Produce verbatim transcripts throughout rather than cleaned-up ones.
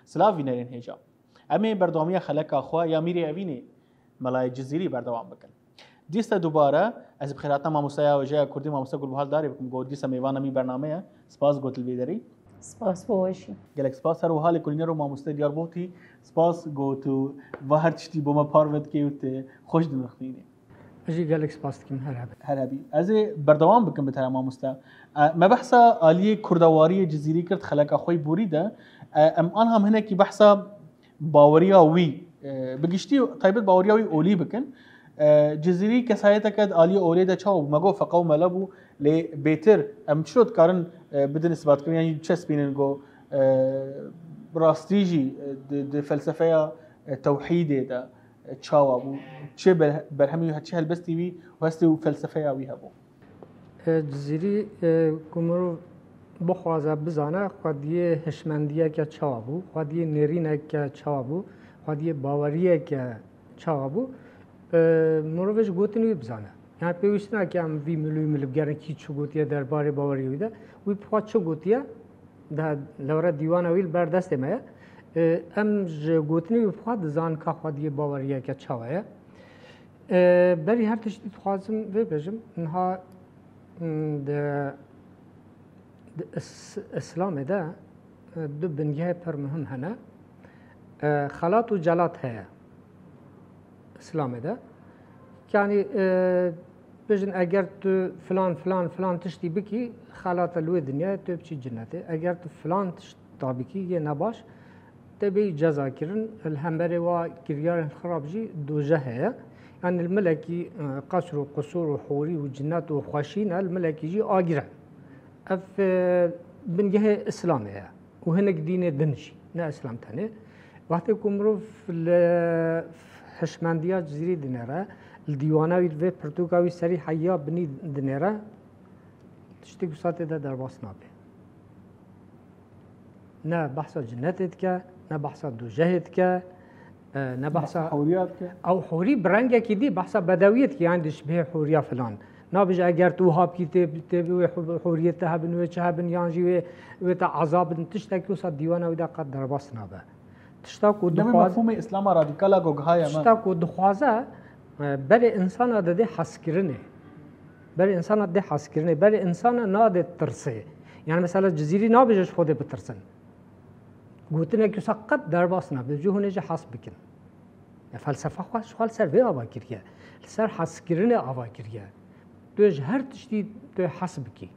Silav vînerên hêja. Em ê berdewamiya xeleka xwe ya Mîrê Evînê Melayê Cizîrî berdewam bikin. Dîsa dubare ez bi xêrhatina mamosteya hêja ya Kurdî, mamoste Gulbahar Darê bikim, ku dîsa mêvana me bername ye. Spas got li vê derê. Spas bo we jî. Gelek spas her wiha lê ku lê nêro mamoste Diyarbotî. Spas got û va her tiştî bo me parve dikê û tu xweş dinirxînî. Ez jî gelek spas dikim, her hebî. Her hebî. Ez ê berdewam bikim bi te re mamoste. E, me behsa aliyê kurdawariyê Cizîrî kir, xeleka xwe yî borî de. E, em anha em hinekî behsa baweriya wî, e, bi giştî taybet baweriya wî olî bikin. E, Cizîrî kesayeteke di aliyê olê de çawa bû? Me got feqa û mele bû, lê bêtir em çilo dikarin, e, bidin isbatkirin, yan jî biçespînin ku, e, rastî jî, e, di, di felsefeya, e, tewhîdê de, e, çawa bû? Çi ber-, berhemî wî, çi helbestî wî û hestê û felsefeya wî hebû? E, Cizîrî, e, ku mirov bixwaze bizane, xwediyê hişmendiyeke çawa bû, xwediyê nêrîneke çawa bû, xwediyê baweriyeke çawa bû, e, mirovê ji gotin wî bizane. Yani pêwîst nake em vî milûyî milibgerin kî çi gotiye derbarê baweriya wî de. Wî bi xwe çi gotiye, daha lewre dîwana wî li ber destê me ye. E, em ji gotinê wî bi xwe dizan ka xwediyê baweriyeke çawa ye. E, berî her tiştî dixwazim vê bêjim. Niha, m, di, di is-, Îslamê de, e, du bingehê pir muhim hene. E, xelat û celat heye Îslamê de. Yani, e, bêjin eger tu filan, filan, filan tiştî bikî, xelat e li wê dinyayê, tu biçî cinnetê. Eger tu filan tişt da bikî yê nebaş, te bêyî ceza kirin, li hemberê wa kiryarên xirab jî dojeh heye. Yani li milekî, e, qesr û qusûr û hûrî û cinnet û xweşî ne, li milekî jî agir e. Ev, e, bingehê Îslamê ye û hinek dînê din jî, ne Îslam tenê. Wextê ku mirov li hişmendiya Cizîrî dinêre, li dîwana wî, li vê pirtûka wî serî heya binî dinêre, tiştê ku satê de derbas nabe. Ne behsa cinnetê dike, ne behsa dojehê dike, e, ne behsa Hewriya dike. Ew hûrî bi rengekî dî behsa bedewiyê dike, yani dişbihê hûriya filan. Nabêje eger tu wiha bikî tê, tê wê hû-, hûriyê te hebin, wê çi hebin, yan jî wê, wê te ezab bidin, tiştekî wisa dîwana wî de qet derbas nabe. Tişta ku Demê dixwaz-, mefhûmê Îslama radîkal a ku gihaye me. Tişta ku dixwaze, e, berê insana didê hezkirinê. Berê insana didê hezkirinê. Berê insana nadê tirsê. Yani mesela Cizîrî nabêje ji Xwedê bitirsin. Gotinek wisa qet derbas nabe. Ji hûnê jî hez bikin. Ya felsefa xwe ji xwe li ser vê ava kiriye. Li ser hezkirinê ava kiriye. Tu ji her tiştî tu hez bikî.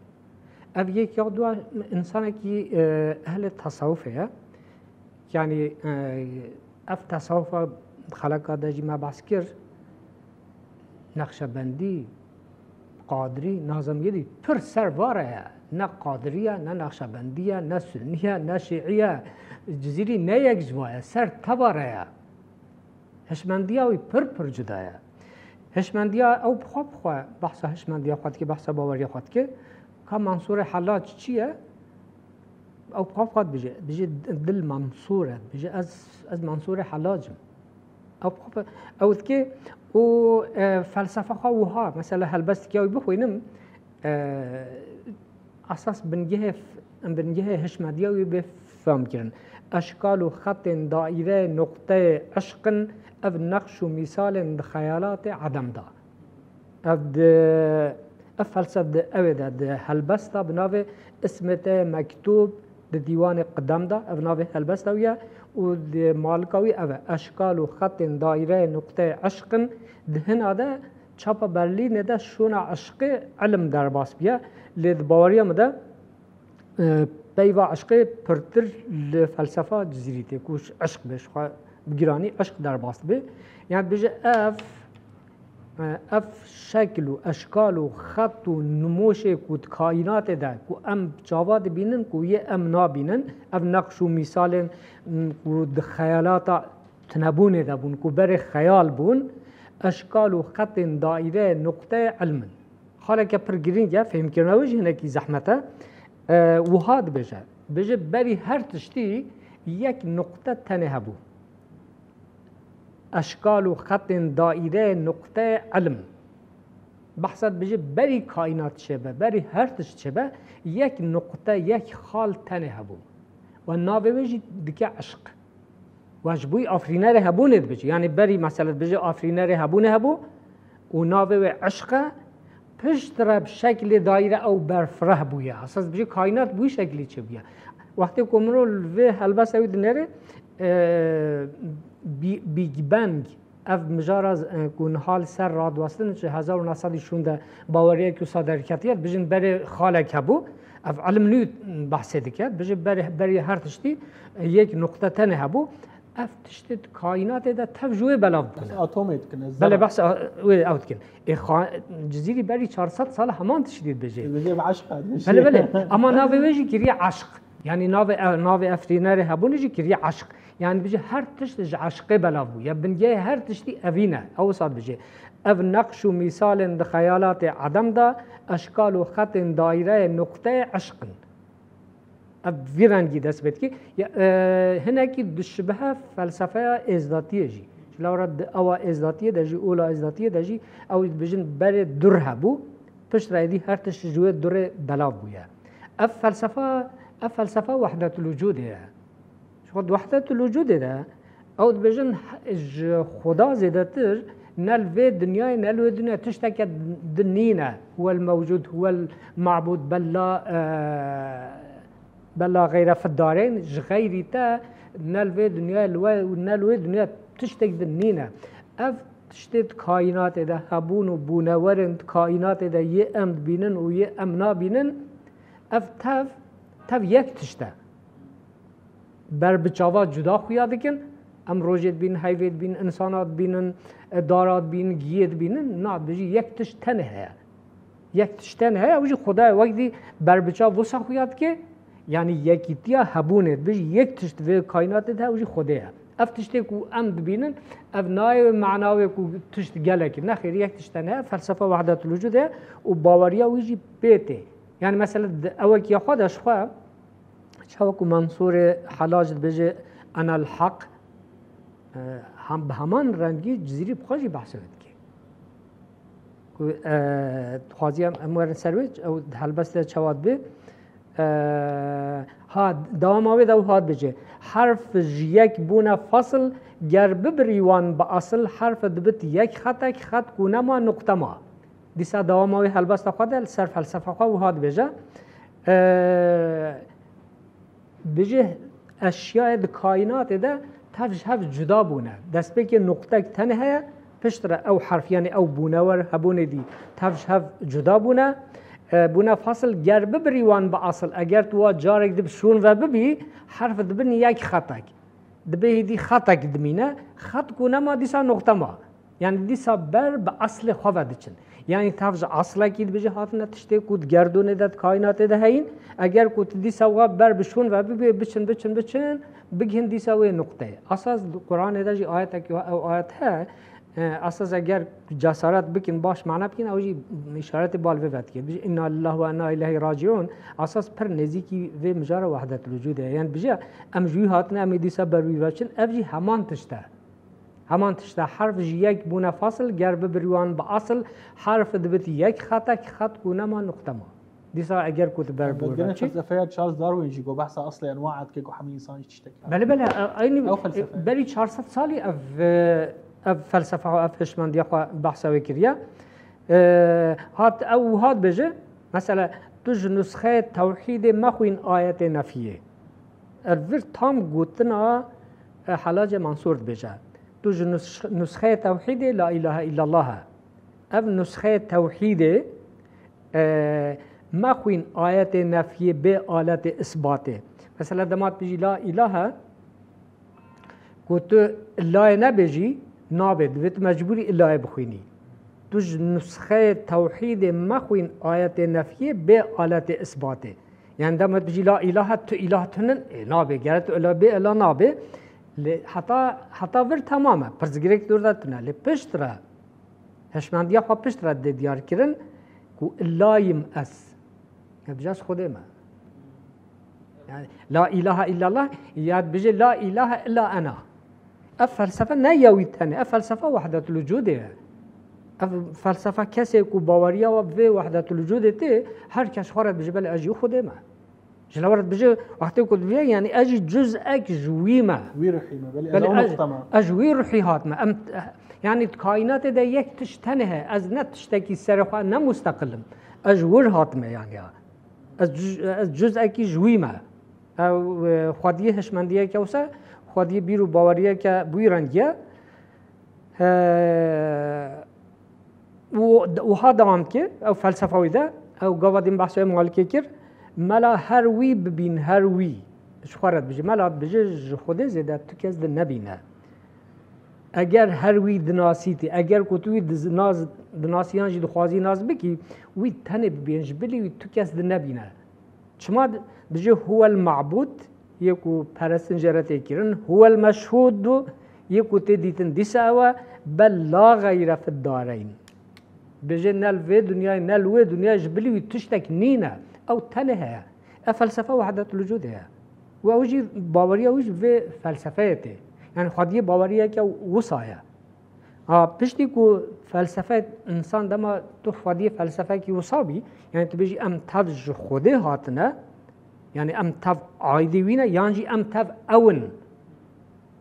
Ev yek ya dua insanekî, e, ehlê tesawufê ye. Yani, e, ev tesawufa xeleka de jî me behs kir. Nexşebendî, Qadirî, Nazimiyedî pir ser va re ye. Ne Qadirî ye, ne Nexşebendî ye, ne Sunnî ye, ne Şîî ye. Cizîrî ne yek ji va ye, ser teva re ye. Hişmendiya wî pir pir cuda ye. Hişmendiya ew bi xwe bi xwe behsa hişmendiya xwe dike, behsa baweriya xwe dike. Ka Mansûrê Helac çi ye? Ew bi xwe bi xwe dibêje. Dibêje dil Mansûr e. Dibêje ez, ez Mansûrê Helac im. Ew bi xwe bi, ew dike û, e, felsefa xwe wiha, mesela helbesteke wî bixwînim, e, Esas bingehê f-, bingehê hişmediya wî bê fam kirin. Eşkal û xetên daîreyê nuqteyê eşq in, ev neqş û mîsalên di xeyalatê edem de. Ev di, ev felsef di ewê de, di helbesta bi navê Ismê Te Yê Mektûb di dîwanê qidem de, ev navê helbesta wî ye û di malika wî ev e. Eşkal û xetên daîreyê nuqteyê eşq in, di hina de Çapa Berlînê de şûna eşqê ilim derbas bûye, lê di baweriya min de, e, peyva eşqê pirtir li felsefa Cizîrî tê, ku eşq be, ji xwe bi giranî eşq derbas dibe. Yani bêje ev, e, ev şekil û eşkal û xet û nimoşê ku di kaînatê de ku em çava dibînin, ku yê em nabînin, ev neqş û mîsalên, m, ku di xeyalata tunebûnê de bûn, ku berê xeyal bûn, eşkal û xetên daîreyê nuqteyê ilm in. Xaleke pir girîng e, fêhmkirina wê jî hinekî zehmet e. E, wiha dibêje, dibêje berî her tiştî yek nuqte tenê hebû. Eşkal û xetên daîreyê nuqteyê ilm. Behsa dibêje berî kaînat çêbe, berî her tişt çêbe, yek nuqte, yek xal tenê hebû. Û navê wê jî dike eşq. We ji bo afrînerê hebûnê dibêje. Yanî berî mesela dibêje afrînerê hebûnê hebû û navê wê eşq e, piştre bi şeklê dayîre ew berfireh bûye. Esas dibêje kaînat bi wî şeklî çêbûye. Wextê ku mirov li vê helbesta wî dinêre, e, Bi-, Big Bang, ev mijara z-, e, ku niha li ser radiwestin ji hezar û neh sed û şûn de baweriya ku sa derketiye, dibêjin berê xalek hebû. Ev ilim nû behsê dike. Dibêje berê, berê her tiştî, e, yek nuqte tenê hebû. Ev tiştê di kaînatê de tev ji wê belav bûne. Atomê dikin, ez Belê zera. behsa wê ew dikin. Ê xa-, Cizîrî berî çar sed sal heman tiştî dibêje. Dibêje bi eşqa dibêje. Belê, belê. Ama navê wê jî kiriye eşq. Yanî navê, navê efrînerê hebûnê jî kiriye eşq. Yanî dibêje her tişt ji eşqê belav bû. Ya bingehê her tiştî evîn e. Ew wisa dibêje. Ev neqş û mîsalên di xeyalatê edem de eşkal û xetên daîreyê nuqteyê eşq in. Ev vî rengî dest pê dikî. Ya, e, hinekî dişibihe felsefeya êzdatiyê jî. Ji lawra di ewa êzdatiyê de jî, ola êzdatiyê de jî ew dibêjin berê dur hebû, piştre êdî her tişt ji wê durê belav bûye. Ev felsefa, ev felsefa wehdetul wicûdê ye. Ji xwe di wehdetul wicûdê de ew dibêjin he-, ji Xuda zêdetir ne li vê dinyayê ne li wê dinyayê tişteke din nîne. Huwel mewcûd, huwel mabûd, bella, e, bella xeyre fiddarên, ji xeyrî te ne li vê dinyayê li we û ne li wê dinyayê tiştek din nîne. Ev tiştê di kaînatê de hebûn û bûnewerên di kaînatê de yê em dibînin û yê em nabînin, ev tev, tev yek tişt e. Ber bi çava cuda xuya dikin. Em rojê dibînin, heyvê dibînin, insana dibînin, e, dara dibînin, giyê dibînin. Na, dibêjî yek tişt tenê heye. Yek tişt tenê heye, ew jî Xwedayê wek dî ber bi çav wisa xuya dike. Yanî yekîtiya hebûnê, dibêjî yek tişt vê kaînatê de heye, ew jî Xwedê ye. Ev tiştê ku em dibînin, ev nayê mana wê ku tişt gelekî. Nexêr, yek tişt tenê heye, felsefa wehdetul wicûd e û baweriya wî jî pê tê. Yanî mesela di ewekiya xwe de ji xwe, çawa ku Mansûrê Helac dibêje, "Enel Heq", e, hem, bi heman rengî Cizîrî bi xwe jî behsê wê dike. Ku, e, dixwaziye em, em werin ser wê, ew di helbestê de çawa dibe. E, ha, dewama wê de ew hat bêje. Herf ji yek bûne fasl, ger bibirî wan bi asil, herf dibit yek xetek, xet ku nema, nuqte ma. Dîsa dewama wê helbesta xwe de li ser felsefa xwe wiha dibêje. E, Bijî eşyayê di kaînatê de tev ji hev cuda bûne. Destpêkê nuqtek tenê heye, piştre ew herf, yanî ew bûnewer hebûnê dî tev ji hev cuda bûne. E, bûne fasil, ger bibirî wan bi asil, eger tu wa carek di bi şûn ve bibî, herf dibin yek xetek. Dibê hêdî xetek dimîne, xet ku nema dîsa nuqte ma. Yanî dîsa ber bi eslê xwe ve diçin. Yanî tev ji eslekî dibêje hatine tiştê ku di gerdûnê de, di kaînatê de heyîn. Eger ku tu dîsa wa ber bi şûn ve bibê, biçin, biçin, biçin, bigihin dîsa wê nuqteyê. Esas di Quranê de jî ayetekî wa, ew ayet he, e, esas eger cesaret bikin, baş mana bikin, ew jî îşaretê bal vê ve dike. Dibêje, "Inna lillahi ve inna ileyhi raciun." Esas pir nêzîkî vê mijara wehdetul wicûdê ye. Yanî dibêje, em ji wî hatine, em ê dîsa ber wî ve çin. Ev jî heman tişt e. Heman tişt e, herf ji yek bûne fasil, ger bibirî wan bi asil, herf dibit yek xetek, xet ku nema, nuqte ma. Dîsa eger ku tu ber bû Gelek ve çi? Felsefeya Charles Darwin jî ku behsa aslê enwa dike ku hemî însan jî tiştek e. Belê, belê, e, eynî, Ew felsefe. e, berî çar sed salî ev, e, ev felsefe, ev hişmendiya xwe behsa wê kiriye. E, hat, ew hat bêje, mesela, tu ji nusxeyê tewhîdê mexwîn ayetê nefiyê. Ev vir tam gotina, e, Helacê Mansûr dibêje. Tu ji nus-, nusxeyê tewhîdê la îlahe îllallah e. Ev nusxeyê tewhîdê, e, mexwîn ayetê nefiyê bê aletê isbatê. Mesela dema tu bijî la îlahe, ku tu layê nebêjî, nabe, divê tu mecbûrî ilayê bixwînî. Tu ji nusxeyê tewhîdê mexwîn ayetê nefiyê bê aletê isbatê. Yanî dema tu bijî la îlahe, tu îlah tune, ê, nabe. Gere tu îlah bê, îlah nabe. Lê heta, heta vir temam e. Pirsgirêk dûr de tune. Lê piştre, hişmendiya xwe piştre dê diyar kirin ku îlayim ez. Ya dibêje ez Xwedê me. Yanî, la îlahe îllallah, ya dibêje la îlahe îlla ena. Ev felsefe ne ya wî tenê, ev felsefe wehdetul wicûdê ye. Ev felsefe kesê ku baweriya we bi vê wehdetul wicûdê tê, her kes xwe re dibêje, belê ez jî Xwedê me. Ji lewra dibêje, wextê ku dibêje, yani ez jî cuz'ek ji wî me. Wî ruhî me, belê, Belê ez o ez, noqta me. Ez ji wî ruhî hatime. Em, yani di kaînatê de yek tişt tenê heye. Ez ne tiştekî serê xwe, ne musteqil im. Ez ji wir hatime yani ya. Ez cuz, ez cuz'ekî ji wî me. Ew, e, xwediyê hişmendiyeke wisa, xwediyê bîr û baweriyeke bi wî rengî ye. He, û wiha dewam dike, ew felsefa wî de, ew gava din behsa wê Malikê kir, mela her wî bibîn, her wî. Ji xwe re dibêje, mela dibêje, ji Xwedê zêde tu kes dinebîne. Eger her wî dinasîtî, eger ku tu wî diz-, nas-, dinasî yan jî dixwazî nas bikî, wî tenê bibîn, ji bilî wî tu kes dinebîne. Çima di-, dibêje huwel ma'bûd, yê ku perestin jê re tê kirin, huwel meşhûd, yê ku tê dîtin dîsa ew e, bel la geyre fid dareyn. Dibêje ne li vê dinyayê, ne li wê dinyayê ji bilî wî tiştek nîne. Ew tenê heye. Ev felsefa wehdetul wicûdê ye. Û ew jî baweriya wî ji vê felsefeyê tê. Yani xwediyê baweriyeke wisa ye. Ha, piştî ku felsefe însan dema tu xwediyê felsefekî wisa bî, yani tu bêjî em tev ji Xwedê hatine, yani em tev aîdî wî ne, yan jî em tev ew in.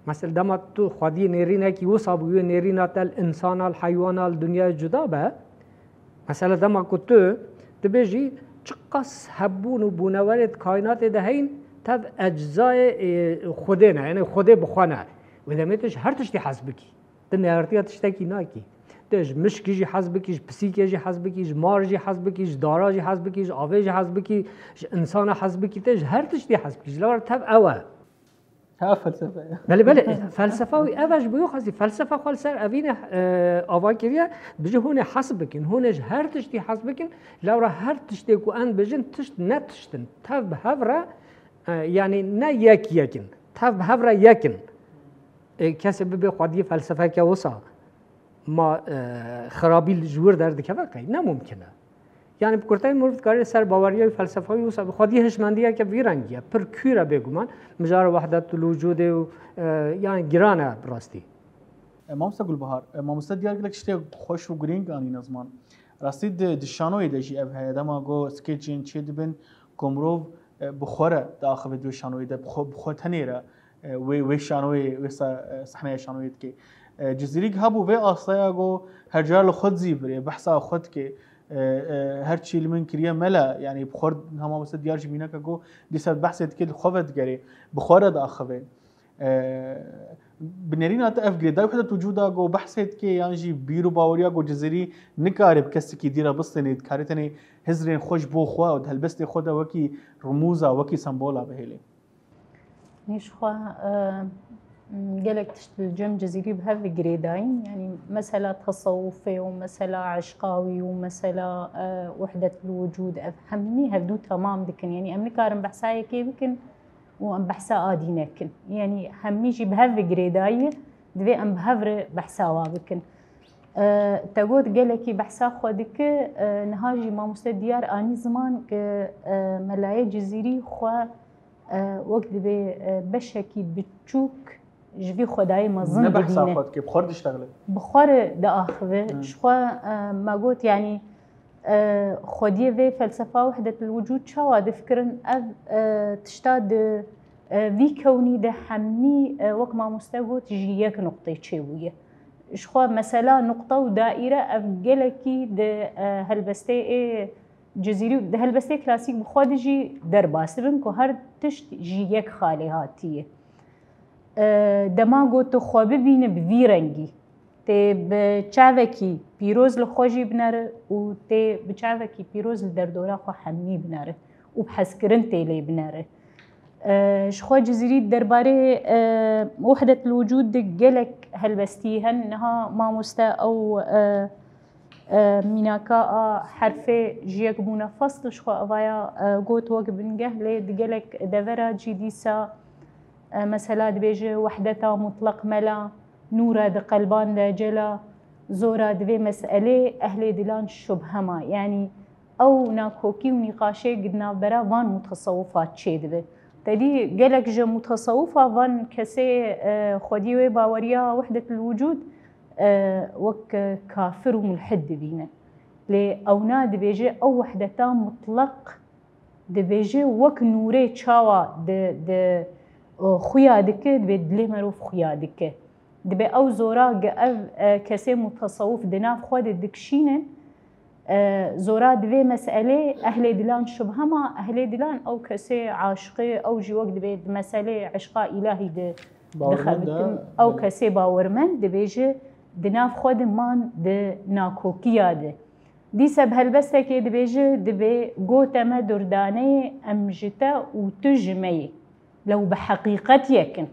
Mesela dema tu xwediyê nêrînekî wisa bû, wê nêrîna te li însana, li heywana, li dinyayê cuda be. Mesela dema ku tu dibêjî çiqas hebûn û bûnewerê di kaînatê de heyin, tev eczayê, e, Xwedê ne, yani Xwedê bi xwe ne. Wê demê tu ji her tiştî hez bikî. Tu neyartiya tiştekî nakî. Tu ji mişkî jî hez bikî, ji pisîkê jî hez bikî, ji mar jî hez bikî, ji dara jî hez bikî, ji avê jî hez bikî, ji însana hez bikî, tu ji her tiştî hez bikî. Ji lewra tev ew e. Ha, felsefe ye. Belê, belê, felsefa wî ev e, ji bo xwezî felsefa xwe li ser evîne, e, ava kiriye, dibêje hûn ê hes bikin, hûn ê ji her tiştî hes bikin, lewra her tiştê ku em dibêjin tişt ne tişt in. Tev bi hev re, e, yani ne yek yek in. Tev bi hev re yek in. E, kesê bibe xwediyê felsefeke wisa ma, e, xirabî ji wir derdikeve qey? Ne mumkin e. Yani bi kurtayî mirov dikarê ser baweriya wî felsefayî wisa bi xwediyê hişmendiyeke vî rengî ye. Pir kûr e bêguman. Mijara wehdetul wicûdê û, e, yani giran e bi rastî. E, Mamoste Gulbahar, e, mamoste diyar gelek tiştê xweş û girîng anîne ziman. Rastî di, di şanoyê de jî ev heye. Dema ku sketchên çê dibin, ku mirov, e, bi xwe re diaxive di wê şanoyê de, bi xwe, bi xwe tenê re, e, wê, wê şanoyê, wê sa-, e, sehneya şanoyê dike. E, Cizîrîk hebû vê astaya ku her cara li xwe dizîvirê, behsa xwe dike. E, e, her çî li min kiriye mela, yani bi xwe re, ha mamoste diyar jî mîneke ku dîsa behsê dike, li xwe vedigerê, bi xwe re diaxive. E, bi nerîna te ev girêdayî wehdet wicûda ku behsê dike yan jî bîr û baweriya ku Cizîrî nikare bi kesekî dî re bistêne, dikare tenê hizrên xwe ji bo xwe û di helbestê xwe de wekî rumûza, wekî sembola bihêle. Nî ji xwe, e, gelek tişt li cem Cizîrî bi hev ve girêdayîn. Yanî mesela tesewufê û mesela eşqa wî û mesela, e, wehdetul wicûd, ev hemî hevdû temam dikin. Yanî em nikarin behsa yekê bikin û em behsa a dî nekin. Yanî hemî jî bi hev ve girêdayî ye, divê em bi hev re behsa wa bikin. E, te got gelekî behsa xwe dike, e, niha jî mamoste diyar anî ziman ke, e, melayê Cizîrî xwe, e, wek dibê, e, beşekî biçûk ji vî xwedayê mezin Ne behsa dibîne. Xwe dike, bi xwe re diştexile. Bi xwe re diaxive. Hı. Ji xwe, e, me got, yanî, e, xwediyê vê felsefa wehdetul wicûd çawa difikirin? Ev, e, tişta di, e, vî kewnî de hemî, e, wek mamoste got, ji yek nuqtê çêbûye. Ji xwe mesela nuqta û daîre ev gelekî di, e, helbestê ê Cizîrî û di helbestê klasîk bi xwe de jî derbas dibin ku her tişt ji yek xalê hatiye. E, dema ku tu xwe bibîne bi vî rengî, tê bi çavekî pîroz li xwe jî binere û tê bi çavekî pîroz li derdora xwe hemî binere û bi hezkirin tê lê binere. E, ji xwe Cizîrî derbarê, e, wehdetul wicûd de gelek helbestî hene. Niha mamoste ew, e, e, mînaka a herfê ji yek bûne fasl ji xwe evaya, e, got wek bingeh, lê di gelek devera cî dîsa, e, mesela dibêje wehdeta mutlaq mela, nûra di qelban de cela, zora di vê meselê ehlê dilan şubhe ma. Yanî ew nakokî û nîqaşê gi di navbera van mutesewifan çêdibe. Te dî gelek ji mutesewifan van kesê, e, xwediyê wê baweriya wehdetul wicûd, e, wek, e, kafir û mulhid dibîne. Lê ewna dibêje ew wehdeta mutlaq Dibêje wek nûrê çawa di, di, e, xuya dike, dibê dilê merov xuya dike. Dibê ew zora gi ev, e, kesê mutasawif di nav xwe de dikişînin, e, zora divê meselê ehlê dilan şubhe ma, ehlê dilan ew kesê aşiqê, ew jî wek dibê di meselê eşqa îlahî de Bawermend e, dixebitin. Ew belê. Kesê bawermend dibêje di nav xwe de man di nakokiya de. Dîse bi helbestekê dibêje, dibê goteme durdaneyê em ji te û tu ji me yê. Lew bi heqîqet yek in.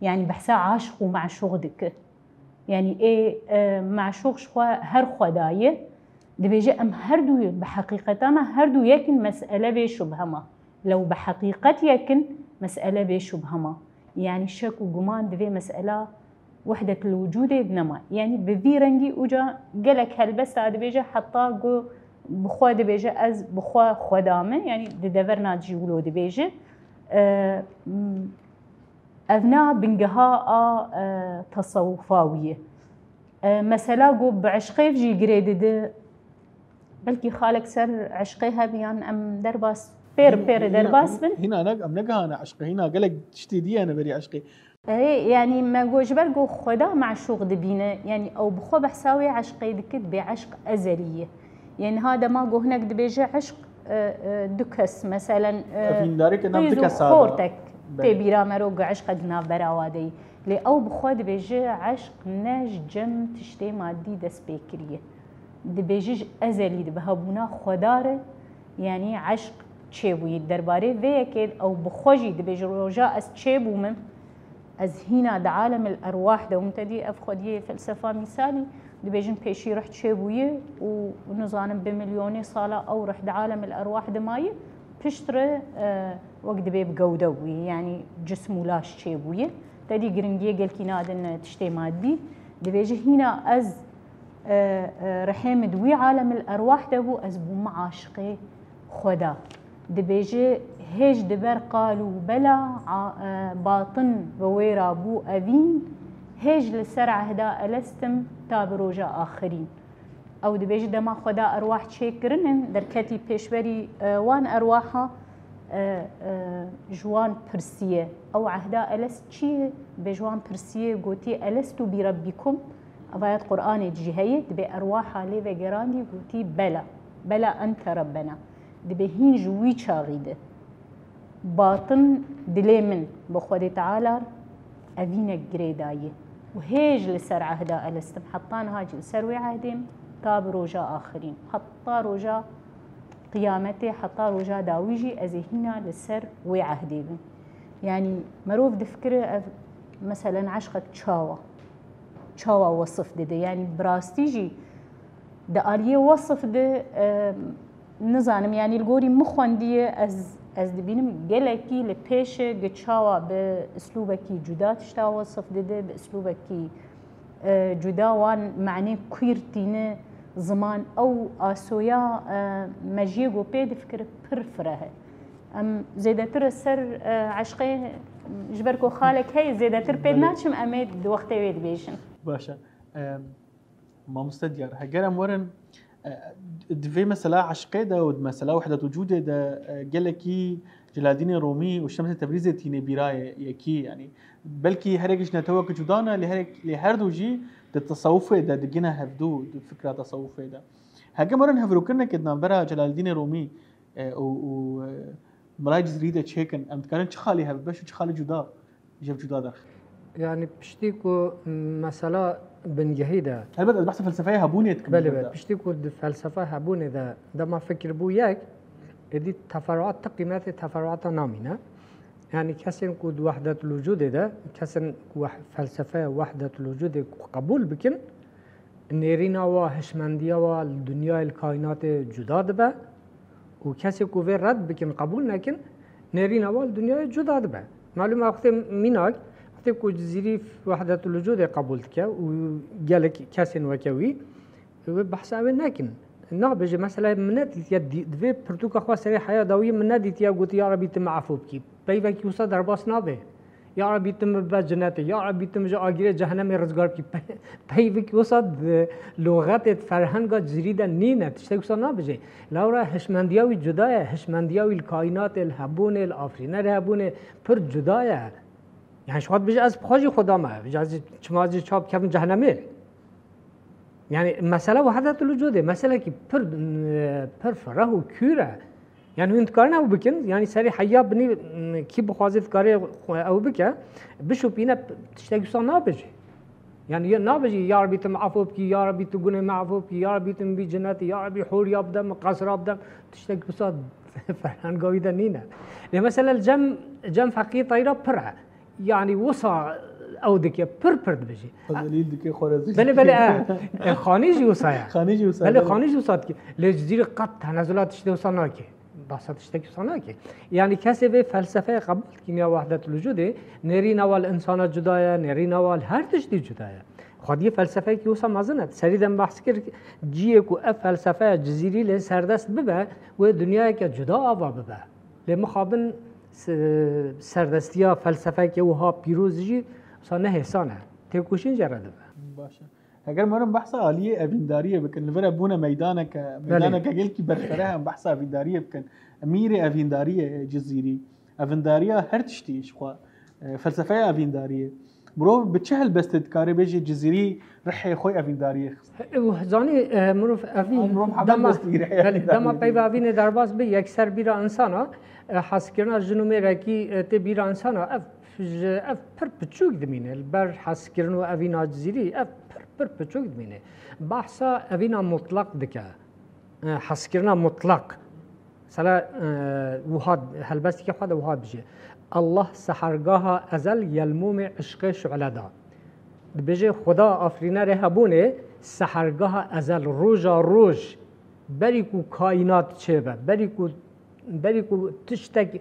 Yanî behsa aşiq û meşûq dike. Yanî ê, e, meşûq ji xwe her xwe daye. Dibêje em her du bi heqîqeta me her du yek in, mesele bê şubhe ma. Lew bi heqîqet yek in, mesele bê şubhe ma. Yanî şek û guman di vê mesela wehdetul wicûdê nema. Yanî bi vî rengî uca gelek helbesta dibêje heta ku bi xwe dibêje ez bi xwe xweda me, yanî di deverna cî wilo dibêje. E, m, evna bingeha a, e, tasawufa wî ye. E, mesela ku bi eşqê jî girê dide, belkî xalek ser eşqê hebiyan em derbas, pêr pêr derbas bin. Hîna ne, em negihane eşqê, hîna gelek tiştê dî hene berî eşqê. Ê, yanî me got ji ber ku Xweda meşûq dibîne, yanî ew bi xwe behsa wê eşqê dike, dibê eşq ezelî ye. Yanî niha dema ku hinek dibêje eşq, e, e, du kes, meselen, e, Ev hîndareke nav qîz du û kesa de. Xortek Belê. Tê bîra me ro ku eşqek navbera wa de yî. Lê ew bi xwe dibêje eşq ne ji cem tiştê madî dest pê kiriye. Dibêje ji ezelî de bi hebûna Xweda re, yanî eşq çêbûyî. Derbarê vê yekê ew bi xwe jî dibêje, roja ez çêbûme, ez hîna di alemil erwah de bûm. Te dî ev xwediyê felsefa mîsalî, dibêjin pêşî ruh çêbûye û nizanim bi milyonê sala ew ruh di alemil erwah de maye, pişt re, e, wek dibê bi gewde bûye, yanî cism û laş çêbûye. Te dî giringiyê gelkî nadin tiştê madî. Dibêje hîna ez, e, e, rihê min di wî alemil erwah de bû, ez bûme aşiqê Xweda. Dibêje hêj di ber qal û bela, a, e, batin ve wê ra bû evîn, hêj li ser ehda elestim ta bi roja axirîn. Ew dibêje dema Xweda erwah çêkirinin, derketî pêşberî, e, wan erwaha, e, e, ji wan pirsiye. Ew ehda elest çi ye? Dibê ji wan pirsiye, gotiye, "Elestu bi Rebbikum?" Ev ayet Qur'anê jî heye, dibê erwaha lê vegerandî, gotî, "Bela, bela ente Rabbena." Dibê hîn ji wî çaxî de batin dilê min bi Xwedê Teala evînek girê daye û hêj li ser ehda elestim. Heta niha jî li ser wê ehdê me ta bi roja axirîn. Heta roja qiyametê, heta roja dawî jî ez ê hîna li ser wê ehdê bim. Yanî merov difikire ev, meselen, eşqek çawa, çawa wesif dide? Yanî bi rastî jî di aliyê wesif de, e, nizanim, yanî li gorî min xwendiye, ez, ez dibînim gelekî li pêş e, gi çawa bi islûbekî cuda tişta wesif dide, bi islûbekî, e, cuda wan manê kuîr tîne ziman. Ew asoya, e, me jê go pê difikire pir fireh e. Em zêdetir ser, e, eşqê, ji ber ku xalek heye, zêdetir pê Belê. Naçim, em ê di wextê wê dibêjin. Baş e. Em, Mamoste Diyar, heger em werin, e, di vê mesela eşqê de û di mesela wehdet wicûdê de, e, gelekî Celaldînê Romî û Şemsê Tebrîzê tînê bîra ye-, yekî, yanî belkî herek ji netewekî cuda ne, lê herek, lê her du jî di tesawufê de digine hevdû, di fikra tesawufê de. Heger em werin hevrokirinekê di navbera Celaldînê Romî, e, û, û, e, Miray Cizîrî de çêkin, em dikarin çi xalî hevbeş û çi xalî cuda ji hev cuda derxin? Yanî piştî ku mesela bingehî de Helbet ez behsa felsefeya hebûnê dikim. Belê, belê. Piştî ku di felsefa hebûnê de dema fikir bû yek, êdî teferuat ti qîmetê teferuata namîne. Yanî kesên ku di wehdetul wicûdê de, kesên ku weh-, felsefeya wehdetul wicûdê ku qebûl bikin, nêrîna wa, hişmendiya wa li dinyayê, li kaînatê cuda dibe û kesê ku vê red bikin, qebûl nekin, nêrîna wa li dinyayê cuda dibe. Malûm e, wextê mînak, wextê ku Cizîrî wehdetul wicûdê qebûl dike û gelek kesên weke wî, wê behsa wê nekin. Nabêje, mesela, min nedîtiye, dî-, di vê pirtûka xwe serê heya dawiyê min nedîtiye, gotiye, "Ya Rebî, tu me efû bikî." Peyvekî wisa derbas nabe. Ya Rebî, tu min bibe cinetê, ya Rebî, tu min ji agirê cehenemê rizgar bikî. Pe-, peyvekî wisa di lûxetê, di ferhenga cizîrî de nîne, tiştek wisa nabêjê. Lewra hişmendiya wî cuda ye, hişmendiya wî li kaînatê, li hebûnê, li afirînerê hebûnê pir cuda ye. Yani ji xwe dibêje, ez bi xwe jî Xweda me, ji ez çima ez jî çawa bikevim cehenemê. Yani mesele wehdetul wucûdê, meselekî pir, pir fireh û kûr e. Yani hûn dikarin ew bikin, yani serê heya binî, kî bixwaze dikare ew bike, bişopîne, tiştek wisa nabêjê. Yani ya nabêjî, ya Rebî tu min efû bikî, ya Rebî tu gunê me efû bikî, ya Rebî tu min bî cinetê, ya Rebî hûriya bide min, qesra bide min, tiştek wisa ferhenga wî de nîne. Lê mesela li cem, cem Feqî Teyra pir e. Yani wisa ew dike, pir pir dibêje. Xwe zelîl dike, xwe rezîl Belê, dike. Belê, e. E, Xanî jî wisa ye. Xanî jî wisa ye, Belê, belê. Xanî jî wisa dike. Lê Cizîrî qet tenezula tiştê wisa nake. Bahsa tiştekî wisa nake. Yani kesê vê felsefeya qebûl dikî ya wehdetul wucûdê, nêrîna wa li insana cuda ye, nêrîna wa li her tiştî cuda ye. Xwediyê felsefeyekî wisa mezin e. Serî de min behs kir, ciyê ku ev felsefeya Cizîrî lê serdest bibe, wê dinyayeke cuda ava bibe. Lê mixabin se-, serdestiya felsefeke wiha pîroz jî wisa ne hêsan e. Têkoşîn jê re dibe. Baş e. Heger mirin behsa aliyê evîndariyê bikin, li vir e bûne meydaneke, Belê. meydaneke gelkî berfireh em behsa evîndariyê bikin. Mîrê evîndariyê Cizîrî. Evîndariya her tiştî ji xwe, e, felsefeya evîndariyê. Mirov bi çi helbestê dikare bêje Cizîrî rihê xwe evîndariyê xist? Ew zanî, e, mirov evîn Mirov hema dema, destî rihê belê, evîndariyê dema peyva evînê derbas bi, yekser bîra insana, e, hezkirina jin û mêrekî, e, tê bîra insana, ev ji, ev pir piçûk dimîne. Li ber hezkirin û evîna Cizîrî, ev pir, pir piçûk dimîne. Bahsa evîna mutlaq dike. E, hezkirina mutlaq. Mesela, e, wiha, helbestekî xwe de wiha dibêje, Allah sehergaha ezel yelmûmê işqê şu'le da. Dibêje, Xuda afirînerê hebûnê sehergaha ezel, roja roj, berî ku kaînat çêbe, berî ku, berî ku tiştek,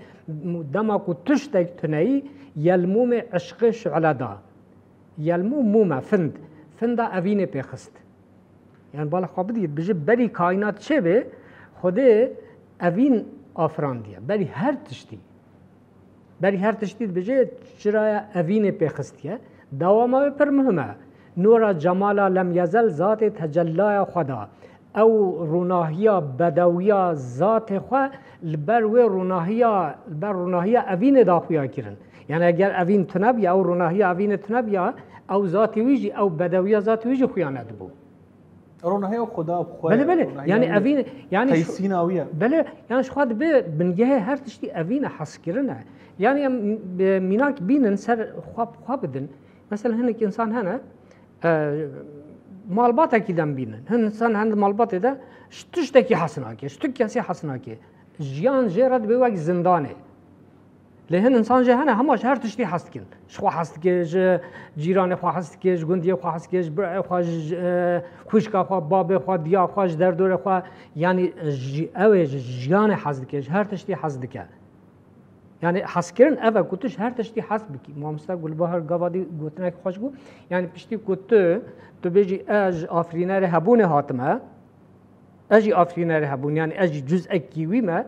dema ku tiştek tuneyî, yelmûmê işqê şu'le da. Yelmûm mûm e, find. Finda evînê pê xist. Yani bala xwe bidî, dibêje berî kaînat çêbê, Xwedê evîn afirandiye. Berî her tiştî. Berî her tiştî dibêje çiraya evînê pê xistiye. Dewama wê pir muhim e. Nûra cemala lem yezel zatê tecellaya xwe da. Ew rûnahiya bedewiya zatê xwe li ber wê rûnahiya, li ber rûnahiya evînê da xuya kirin. Yani eger evîn tune biya, ew rûnahiya evînê tune biya, ew zatê wî jî, ew bedewiya zatê wî jî xuya nedibû. Ronahiya Xuda bi xwe Belê, ye, belê. ronahiya Yani wî ye. evîn, yani şu- Teysîna wî ye. Belê, yani ji xwe dibe bingehê her tiştî evîn e, hezkirin e. Yani em, e, mînak bînin ser xwe bi xwe bidin. Mesela hinek insan hene, e, malbatekî dem bînin. Hin insan hene malbatê de ji tiştekî hes nake, ji tu kesî hes nake. Jiyan jê re dibe wek zindanê. Lê hin insan jî hene hema ji her tiştî hez dikin. Ji xwe hez dike, ji cîranê xwe hez dike, ji gundiyê xwe hez dike, ji birayê xwe, ji, ji, e, xwişka xwe, babê xwe, diya xwe, ji derdorê xwe. Yanî ji, ew ê ji jiyanê hez dike, ji her tiştî hez dike. Yanî hezkirin ev e ku tu ji her tiştî hez bikî. Mamoste Gulbahar gava dî gotinek xweş bû. Yanî piştî ku tu, tu bêjî ez ji afirînerê hebûnê hatime, ez jî afirînerê hebûn, yanî ez jî cuz'ekî wî me,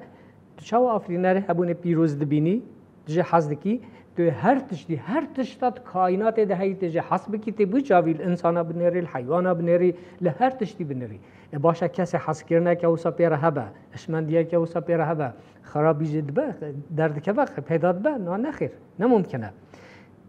tu çawa afirînerê hebûnê pîroz dibînî, tu jê hez dikî, tu her tiştî, her tişta di kaînatê de heyî tê jê hez bikî, tê bû çavî li insana binêrî, li heywana binêrî, li her tiştî binêrî. E baş e kesê hezkirineke wisa pê re hebe, hişmendiyeke wisa pê re hebe, xerabî jê dibe, derdikeve, peyda dibe, na nexêr, ne mumkin e.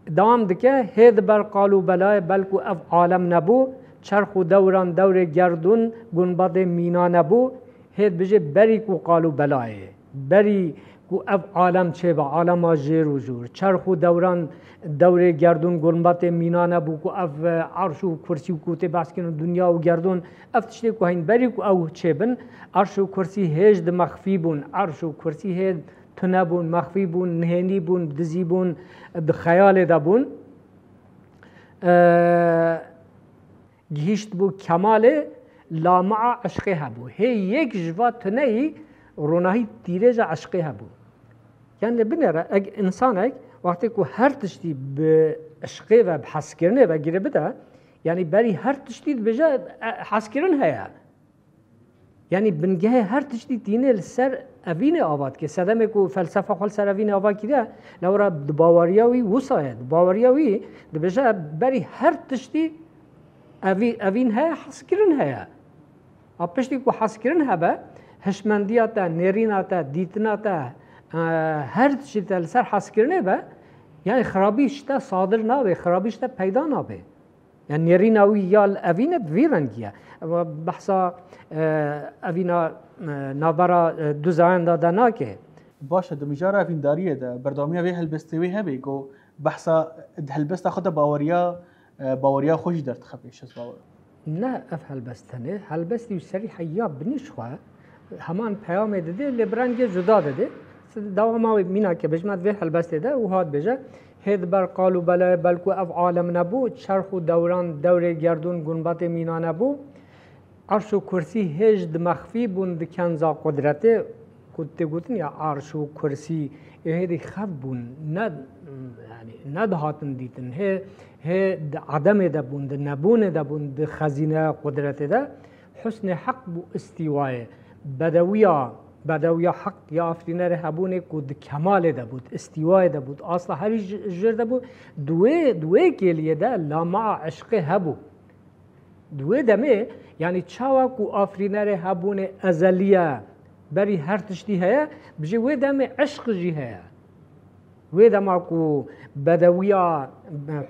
Dewam dike, hê di ber qal û belayê belku ev alem nebû, çerx û dewran dewrê gerdûn gunbadê mîna nebû, hê dibêje berî ku qal û belayê, berî ku ev alem çêbe, alema jêr û jûr, çerx û dewran dewrê gerdûn gunbadê mîna nebû, ku ev, e, erş û kursî ku tê behs kirin, dinya û gerdûn, ev tiştê ku heyîn berî ku ew çêbin, erş û kursî hêj di mexfî bûn, erş û kursî hê tune bûn, mexfî bûn, nihênî bûn, dizî bûn, di xeyalê de bûn. E, gihîşt bû kemalê, lama'a eşqê hebû. Hê yek ji va tuneyî ronahî tîrêja eşqê hebû. Yani lê binêre, eg insanek wextê ku her tiştî bi eşqê ve, bi hezkirinê ve girê bide, yani berî her tiştî dibêje, e, hezkirin heye. Yanî bingehê her tiştî tîne li ser evînê ava dike. Sedemê ku felsefa xwe li ser evînê ava kiriye, lewra di baweriya wî wisa ye. Di baweriya wî dibêje berî her tiştî evî-, evîn heye, hezkirin heye. A piştî ku hezkirin hebe, hişmendiya te, nêrîna te, dîtina te, e, her tiştî te li ser hezkirinê be, yani xirabî ji te sadir nabe, xirabî ji te peyda nabe. Yani nêrîna wî ya li evîn e bi vî rengî ye. Ewa behsa, e, evîna, e, navbera, e, du zayan de, de nake. Baş e, di mijara evîndariyê de berdewamiya vê helbestê wê hebe ku behsa di helbesta xwe de baweriya, e, baweriya xwe jî derdixe pêş, ez bawer. Ne ev helbest tenê, helbestî wî serî heya binî ji xwe heman peyamê dide, lê bi rengê cuda dide. Dewama wê mînake bêjim, di vê helbestê de wiha dibêje, hê di ber qal û belayê belku ev alem nebû, çerx û dewran dewrê gerdûn gumbetê mîna nebû, erş û kursî hêj di mexfî bûn di kenza qudretê, ku tê gotin ya erş û kursî, ê hêdî xev bûn, ne, yani, nedihatin dîtin. Hê, hê di edemê de bûn, di nebûnê de bûn, di xezîneya qudretê de. Husnê heq bû îstîwayê. Bedewiya, bedewiya heq ya afirînerê hebûnê ku di kemalê de bû, di îstîwayê de bû, di asta herî ji-, jêr de bû. Di wê, di wê kêliyê de lamaa eşqê hebû. Di wê demê, yanî çawa ku afirînerê hebûnê ezeliye, berî her tiştî heye, bijê wê demê eşq jî heye. Wê dema ku bedewiya,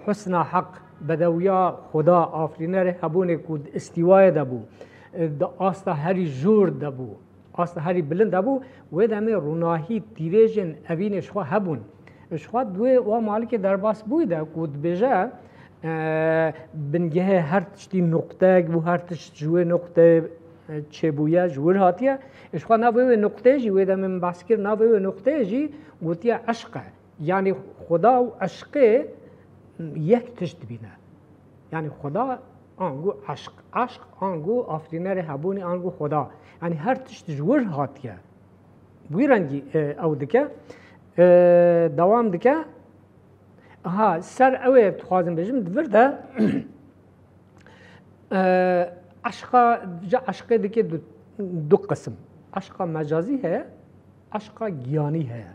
husna heq, bedewiya Xuda, afirînerê hebûnê ku di îstîwayê de bû, di asta herî jûr de bû, asta herî bilind hebû, wê demê rûnahî tîrêjên evînê ji xwe hebûn. Ji xwe di wê wa malikê derbas bûyî de ku dibêje, e, bingehê her tiştî nuqteyek bû, her tişt ji wê nuqteyê, e, çêbûye, ji wir hatiye. Ji xwe navê wê nuqteyê jî, wê demê min behs kir, navê wê nuqteyê jî gotiye eşq e. Yanî Xuda û eşqê yek tişt dibîne. Yanî Xuda ango eşq, eşq ango afirînerê hebûnê ango Xuda. Yanî her tişt ji wir hatiye. Wî rengî, e, ew dike, e, dewam dike. Ha, ser ew ê dixwazim bêjim, di vir de, e, eşqa, ji eşqê dike du, du qisim. Eşqa mecazî heye, eşqa giyanî heye.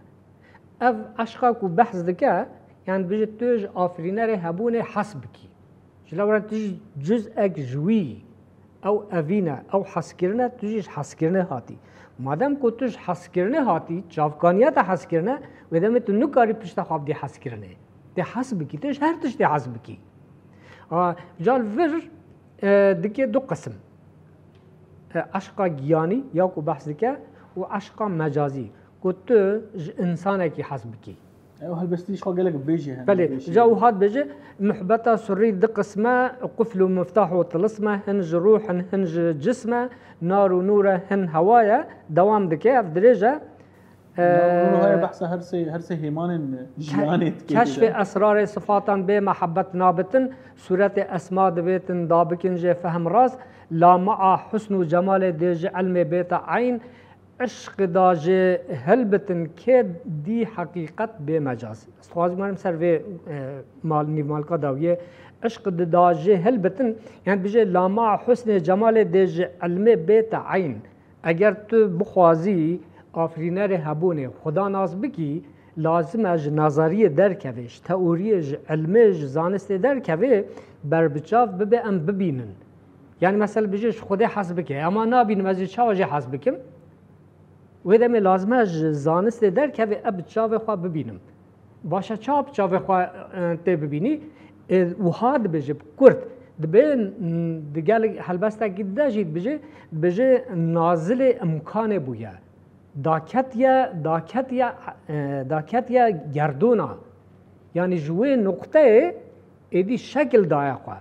Ev eşqa ku behs dike, yani dibêje tu ji afirînerê hebûnê hes bikî. Ji lewra tu jî cuz'ek ji wî yî. Ew evîn e, ew hezkirin e, tu jî ji hezkirinê hatî. Madem ku tu ji hezkirinê hatî, çavkaniya te hezkirin e, wê demê tu nikarî pişta xwe bidî hezkirinê. Tê hez bikî, tê ji her tiştê hez bikî. A, ca li vir, e, dike du qisim. E, eşqa giyanî ya ku behs dike û eşqa mecazî, ku tu ji însanekî hez bikî. Ew helbestî ji xwe gelek bêjî hene, Belê, bêjî. Ca wiha dibêje, muhbeta surî di qism e, qufl û miftah û tilism e, hin ji ruh in, hin ji cism e, nar û nûr e, hin hewa ye, dewam dike, ev dirêj e. Nar û nûr heye, Ee, behsa her sê, her sê hêmanên ke-, jiyanê dike. Keşfê esrarê sifatan bê mehebet nabitin, sûretê esma divêtin dabikin jê fehm rast, lamaa husn û cemalê dê ji ilmê bête eyn, Eşq da jê hilbitin kê dî heqîqet bê mecaz. Ez dixwazim werim ser vê, e, mal, nîvmalka dawiyê. Eşq di da jê hilbitin, yani bijê lama husnê cemalê dê ji ilmê bête eyn. Eger tu bixwazî afirînerê hebûnê Xuda nas bikî, lazim e ji nazariyê derkevê, ji teoriyê, ji ilmê, ji zanistê derkevê, berbiçav bibe em bibînin. Yani mesela bijê ji Xwedê hez bike, ama nabînim ez ê çawa jê hez bikim? Wê demê lazim e ji zanistê derkevê, e bi çavê xwe bibînim. Baş e, çawa bi çavê xwe, e, tê bibînî? E, wiha dibêje bi kurt, dibê, m, di gel helbestekî dide jî dibêje, dibêje nazilê imkanê bûye. Daketiye, daketiye, e, daketiye gerdûna. Yanî ji wê nuqteyê êdî şekil daye xwe.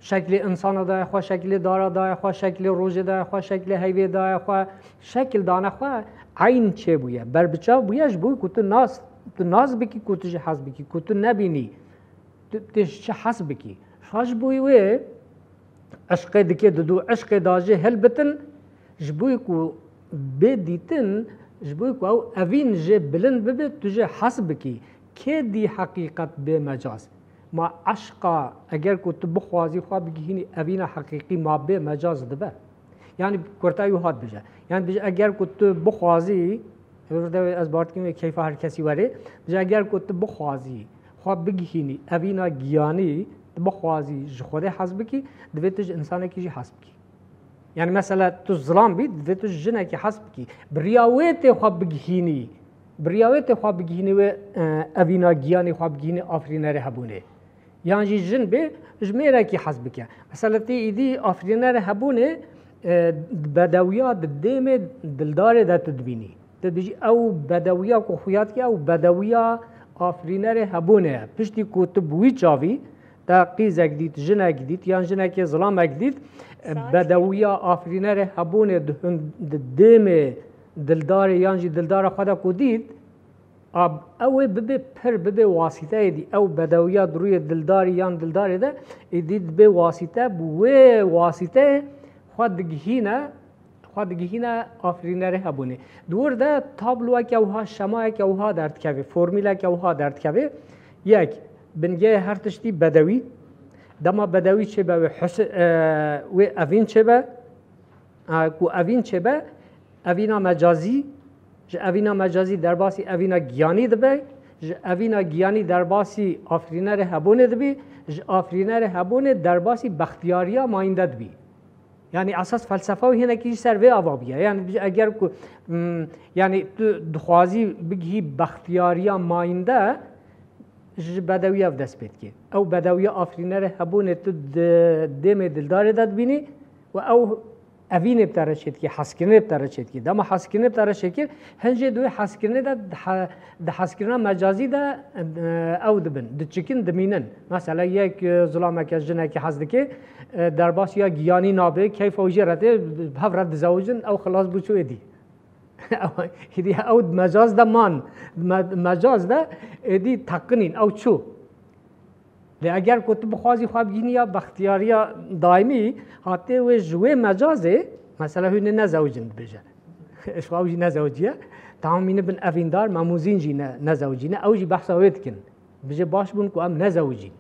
Şeklê însana daye xwe, şeklê dara daye xwe, şeklê rojê daye xwe, şeklê heyvê daye xwe, şekil dane xwe, eyn çêbûye. Berbiçav bûye ji bo ku tu nas, tu nas bikî, ku tu jî hez bikî, ku tu nebînî, tu, tu ji çi hez bikî. Xwe ji bo wê eşqê dike didu, eşqê da jê hilbitin, ji bo ku bê dîtin, ji bo ku ew evîn jê bilind bibe, tu jê hez bikî. Kê dî heqîqet bê mecaz? Ma eşqa, eger ku tu bixwazî xwe bigihînî evîna heqîqî, ma bê mecaz dibe. Yani kurtayî wiha dibêje. Yani dibêje eger ku tu bixwazî, vir de ez bar dikim wê keyfa her kesî were, dibêje eger ku tu bixwazî xwe bigihînî evîna giyanî, tu bixwazî ji Xwedê hez bikî, divê tu ji însanekî jî hez bikî. Yani mesela tu zilam bî, divê tu ji jinekî hez bikî. Bi riya wê tê xwe bigihînî. Bi riya wê tê xwe bigihînî wê, e, evîna giyanî xwe bigihînî afirînerê hebûnê. Yan jî jin bê, ji mêrekî hez bike. Mesela tê îdî afirînerê hebûnê, e, bedewiya di dêmê dildarê de tu dibînî. Tu dibêjî ew bedewiya ku xuya dike, ew bedewiya afirînerê hebûnê ye. Piştî ku tu bi wî çavî, te qîzek dît, jinek dît, yan jinekê zilamek dît, e, Saet. bedewiya afirînerê hebûnê di hun-, di dêmê dildarê yan jî dildara xwe de ku dît, a, ew ê bibe pir, bibe wasîteyê dî. Ew bedewiya di rûyê dildarî yan dildarê de, êdî dibe wasîte, bi wê wasîteyê xwe digihîne, xwe digihîne afirînerê hebûnê. Di wir de tabloyeke wiha, şemayeke wiha derdikeve, formîleke wiha derdikeve. Yek, bingehê her tiştî bedewî. Dema bedewî çêbe wê hus-, e, wê evîn çêbe. E, ku evîn çêbe, evîna mecazî, ji evîna mecazî derbasî evîna giyanî dibe, ji evîna giyanî derbasî afirînerê hebûnê dibî, ji afirînerê hebûnê derbasî bextiyariya mayînde dibî. Yani esas felsefa wî hinekî jî ser vê ava bûye. Yani eger ku, mm, yani tu dixwazî bigihî bextiyariya mayînde, ji bedewiya ev dest pê dike. Ew bedewiya afirînerê hebûnê tu di dêmê dildarê de dibînî û ew evînê bi te re çêdikê, hezkirinê bi te re çêdikê. Dema hezkirinê bi te re çêkir, hin jê di wê hezkirinê de, di he-, di hezkirina mecazî de, e, ew dibin, diçikin, dimînin. Mesela yek, e, zilameke, jinekî hez dike, e, derbas ya giyanî nabe, keyfa wî jê re tê, bi hev re dizewicin, ew xilas bû çû êdî. Êdî ew di mecaz de man, me-, mecaz de êdî teqinîn, ew çû. Lê eger ku tu bixwazî xwe bigînî ya bextiyariya daîmî, hatê wê ji wê mecazê, mesela hûn ê nezewicin dibêje. Ji xwe ew jî nezewiciye. Tamam mîne bin evîndar, Memûzîn jî ne, nezewicîne. Ew jî behsa wê dikin. Bije baş bûn ku em nezewicîn.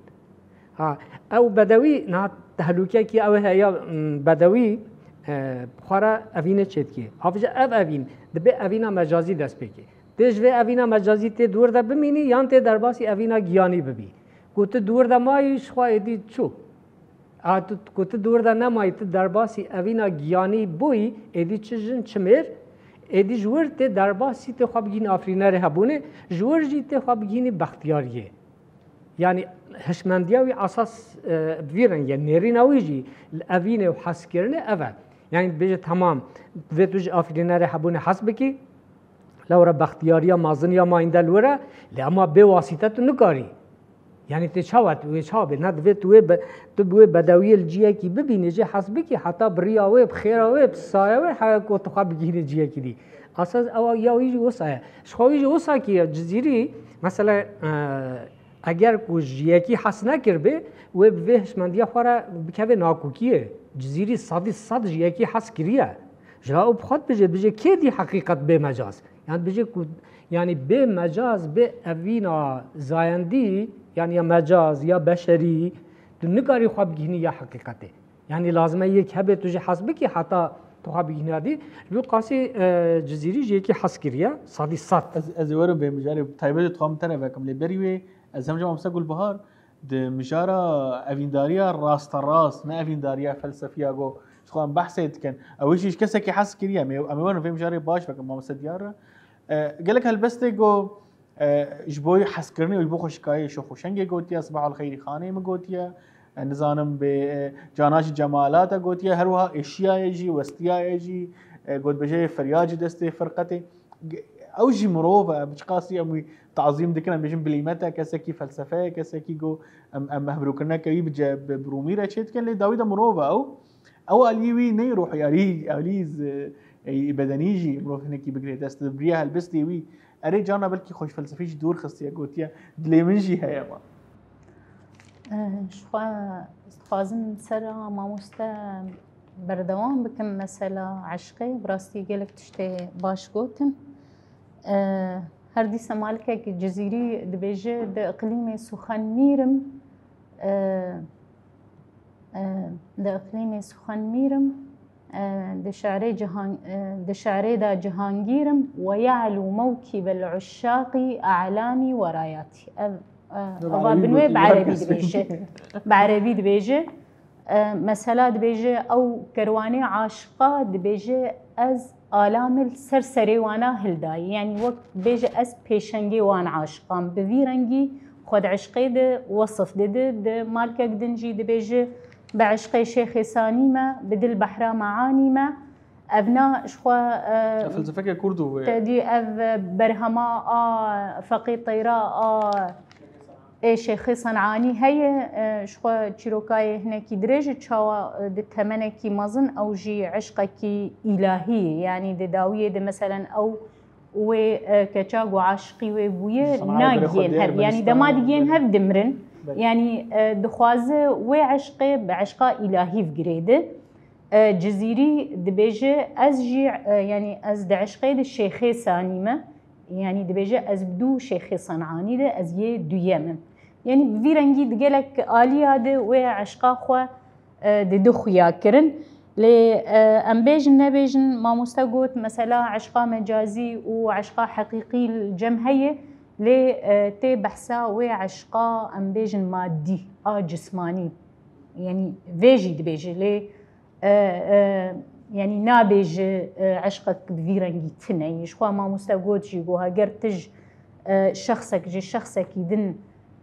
Ha, ew bedewî, niha tehlûkekî ew heye, m, bedewî, e, xwe re evînê çêdikê. Ha, bije ev evîn, dibe evîna mecazî dest pê kê. Tê ji vê evîna mecazî tê di wir de bimînî, yan tê derbasî evîna giyanî bibî. Ku tu di wir de mayî, ji xwe êdî çû. A, tu, ku tu di wir de nemayî, tu derbasî evîna giyanî bûyî, êdî çi jin, çi mêr, êdî ji wir tê derbasî tê xwe bigihînî afirînerê hebûnê, ji wir jî tê xwe bigihînî bextiyariyê. Yani hişmendiya wî esas, e, bi vî rengî ye. Nêrîna wî jî li evînê û hezkirinê ev e. Yani dibêje, temam, divê tu ji afirînerê hebûnê hez bikî, lewre bextiyariya mezin ya mayînde li wir e, lê ema bê wasîte tu nikarî. Yani tê çawa, tu wê çawa bê? Ne divê tu wê be-, tu bi wê bedewiyê li ciyekî bibînî, jê hez bikî, heta bi riya wê, bi xêra wê, bi saya wê, heya ku tu xwe bigihînî ciyekî dî. Esas ew ya wî jî wisa ye. Ji xwe wî jî wisa kî ye, Cizîrî, mesela, e, eger ku ji yekî hez nekiribê, wê bi vê hişmendiya xwe re bikeve nakokiyê. Cizîrî sedî sed ji yekî hez kiriye. Ji la ew bi xwe dibêje, dibêje kê dî heqîqet bê mecaz? Yani dibêje ku, yani bê mecaz, bê evîna zayendî, yani ya mecaz, ya beşerî, tu nikarî xwe bigihînî ya heqîqetê. Yani lazim e yek hebe tu jî hez bikî heta tu xwe bigihînî ya dî. Ji bo qasî, e, Cizîrî jî yekî hez kiriye, sedî sed. Ez, ez ê werim vê mijarê, taybet dixwam te re vekim. Lê berî wê ez hemca mamoste Gulbihar di mijara evîndariya rasterast, ne evîndariya felsefiya ku ji xwe em behsê dikin. Ew jî ji kesekî hez kiriye. Em ê, em ê werin vê mijarê baş vekin, mamoste Diyar. E, gelek helbestê ku, e, ji bo hezkirinê û ji bo xweşikayê şox û şengê gotiye, Sibah el Xeyrî Xanê min gotiye. E, nizanim bê, e, Cana jî Cemala te gotiye. Her wiha êşiyayê jî, westiyayê jî, e, gotbêjeyê Feryad jî destê firqetê. Ew jî mirov e, bi çiqasî em wî tazîm dikin, em bêjin bilîmet e, kesekî felsefe ye, kesekî ku em, em hevrokirineke wî bi ce-, bi, bi Rûmî re çê dikin, lê dawî de mirov e ew. Ew aliyê wî neyê ruhî, aliyê, aliyê z-, ê bedenî jî mirov hinekî bigirê dest, bi riya helbestê wî. Erê, carna belkî xwe ji felsefê jî dûr xistiye, gotiye, dilê min jî heye me. Eh, ji xwe ez dixwazim ser a mamoste berdewam bikim, mesela eşqê, bi rastî gelek tiştê baş gotin. Eh, her dîsa malikek Cizîrî dibêje, di iqlîmê suxan mîrim, eh, eh, di iqlîmê suxan mîrim, Di şerê cihan, di şerê de cihangîr im, we ye'lû mewkîbel uşşaqî e'lâmî werayatî. Ev, ev ava bin wê bi erebî dibêje. Bi erebî dibêje. Mesela dibêje, ew kerwanê aşiqa dibêje, ez alamil ser serê wana hildayî. Yanî wek bêje, ez pêşengê wan aşiqan. Bi vî rengî xwe di eşqê de wesif dide. Di malkek din jî dibêje, bi eşqê Şêxê Sanî me, bi dil behra me anî me. Evna ji xwe, e, Felsefeke kurd û wê. Tedî ev berhema a Feqî Teyra a ê Şêxê Sen'anî heye, e, ji xwe çîrokayê hinekî dirêj e, çawa, e, di temenekî mezin ew jî eşqekî îlahî ye. Yanî di dawiyê de meselen ew wê, e, keça ku aşiqî wê bûye, nagihên hev. Yanî dema digihên hev dimirin. Yanî, e, dixwaze wê eşqê bi eşqa îlahî vgirêde. E, Cizîrî dibêje, ez jî, e, yanî ez di eşqê de Şêxê Sanî me. Yanî dibêje, ez bi dû Şêxê Sen'anî de ez yê duyem im. Yanî bi vî rengî di gelek aliya de wê eşqa xwe, e, dide xuya kirin. Lê, e, em bêjin nebêjin, mamoste got, mesela eşqa mecazî û eşqa heqîqî li cem heye, lê, e, tê behsa wê eşqa, em bêjin madî, a cismanî. Yanî vê jî dibêje, lê e, e, yanî nabêje, e, eşqek bi vî rengî tune ye. Ji xwe mamoste got jî, got, heger tu ji, e, şexsek ji şexsekî din,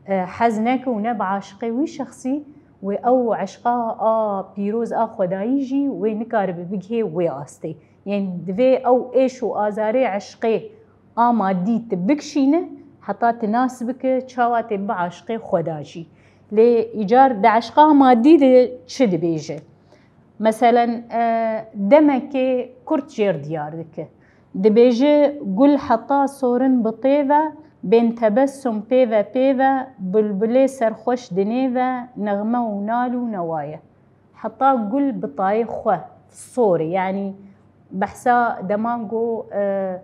e, hez neke û ne bi aşiqê wî şexsî, wê ew eşqa a pîroz a xwedayî jî wê nikaribe bigihê wê astê. Yanî divê ew êş û azarê eşqê a madî tu bikişîne, heta tu nas bike çawa tê bi aşiqê xweda jî. Lê îcar di eşqa madî de çi dibêje? Meselen, e, demekê kurt jêr diyar dike. Dibêje, gul heta sorin bi tê ve, bên tebessum pê ve pê ve, bulbulê serxweş dinê ve, nexme û nal û newa ye. Heta gul bi tayê xwe, sorê, yanî behsa dema ku, e,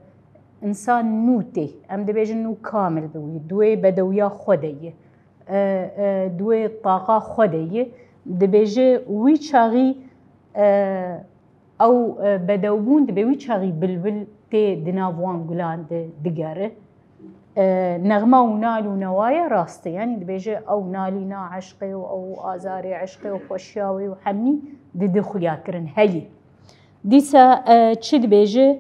însan nû tê, em dibêjin nû kamil bi wî, di wê bedewiya xwe de ye. E, e, di wê taqa xwe de ye. Dibêje wî çaxî, e, ew, e, bedewbûn dibe, wî çaxî bilbil tê di nav wan gulan de digere. E, nexma û nal û newa ye, rast e. Yanî dibêje ew nalîna eşqê û ew azarê eşqê û xweşiya wê û hemî dide xuya kirin heyî. Dîsa, e, çi dibêje?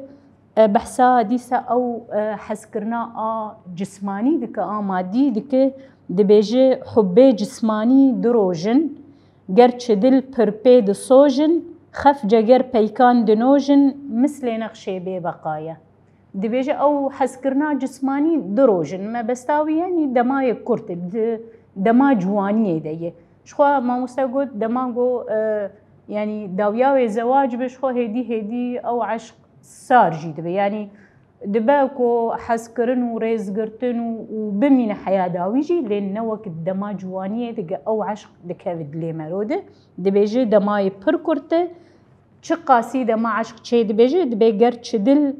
E, behsa dîsa ew, e, hezkirina a cismanî dike, a madî dike, dibêje, hubbê cismanî du roj in, ger çi dil pir pê disojin, xef ceger peykan dinojin, mislê nexşê bêbeqa ye. Dibêje ew hezkirina cismanî du roj in. Mebesta wî yanî demayê kurt e, di dema ciwaniyê de ye. Ji xwe mamoste got, dema got, e, yanî dawiya wê zewac be, ji xwe hêdî hêdî ew eşq sar jî dibe. Yanî dibe ku hezkirin û rêzgirtin û, û bimîne heya dawî jî, lê ne wek dema ciwaniyê de ew eşq dikeve dilê mero de. Dibêje demayê pir kurt e, çiqasî dema eşq çê dibêje, dibê ger çi dil,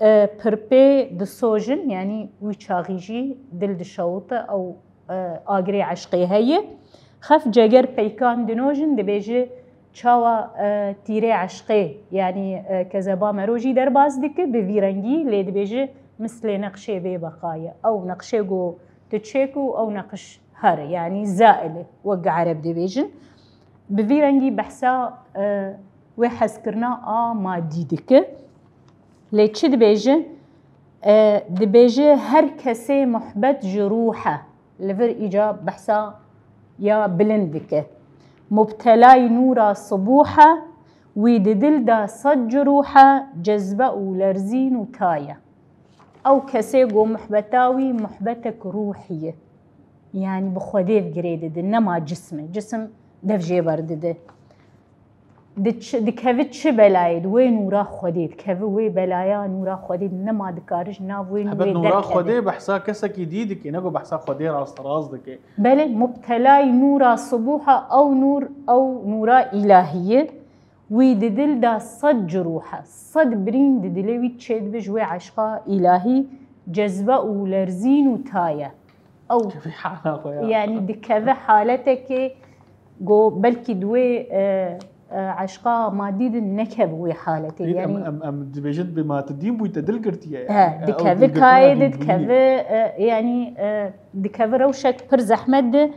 e, pir pê disojin, yanî wî çaxî jî dil dişewite, ew, e, agirê eşqê heye. Xef ceger peykan dinojin, dibêje çawa, e, tîrê eşqê, yanî, e, kezeba mero jî derbas dike, bi vî rengî lê dibêje mislê neqşê bêbeqa ye. Ew neqşê ku tu çêk û ew neqş here, yanî zail e, wek ereb dibêjin. Bi vî rengî behsa, e, wê hezkirina a madî dike. Lê çi dibêje? E, dibêje her kesê muhbet ji rûh e. Li vir îca behsa ya bilind dike. Mubtelayî nûra sibûh e, wî di dil de sed cirûh e, cezbe û lerzîn û tay e. Ew kesê ku muhbeta wî muhbetek rûhî ye. Yanî bi Xwedê girê dide, nema cism e. Cism dev jê berdide. Di çi, dikeve çi belayê, di wê nûra Xwedê, dikeve wê belaya nûra Xwedê, nema dikare ji nav wê nûrê derkeve. Hebet nûra Xwedê behsa kesekî dî dike, ne ku behsa Xwedê rasterast dike. Belê, mubtelayî nûra sibûha, ew nûr, ew nûra îlahî ye. Wî di dil de sed cirûh e, sed birîn di dilê wî çêdibe ji wê eşqa îlahî, cezbe û lerzîn û tay e. Ew, yanî dikeve haletekê ku belkî di wê, e, e, eşqa madî de nekeve wê haletê. Yanî em, em, em dibêjin bi ma tu dîn bûyî te dil girtiye. He, yanî. Dikeve kayê de, dikeve, e, yanî, e, dikeve rewşek pir zehmet de,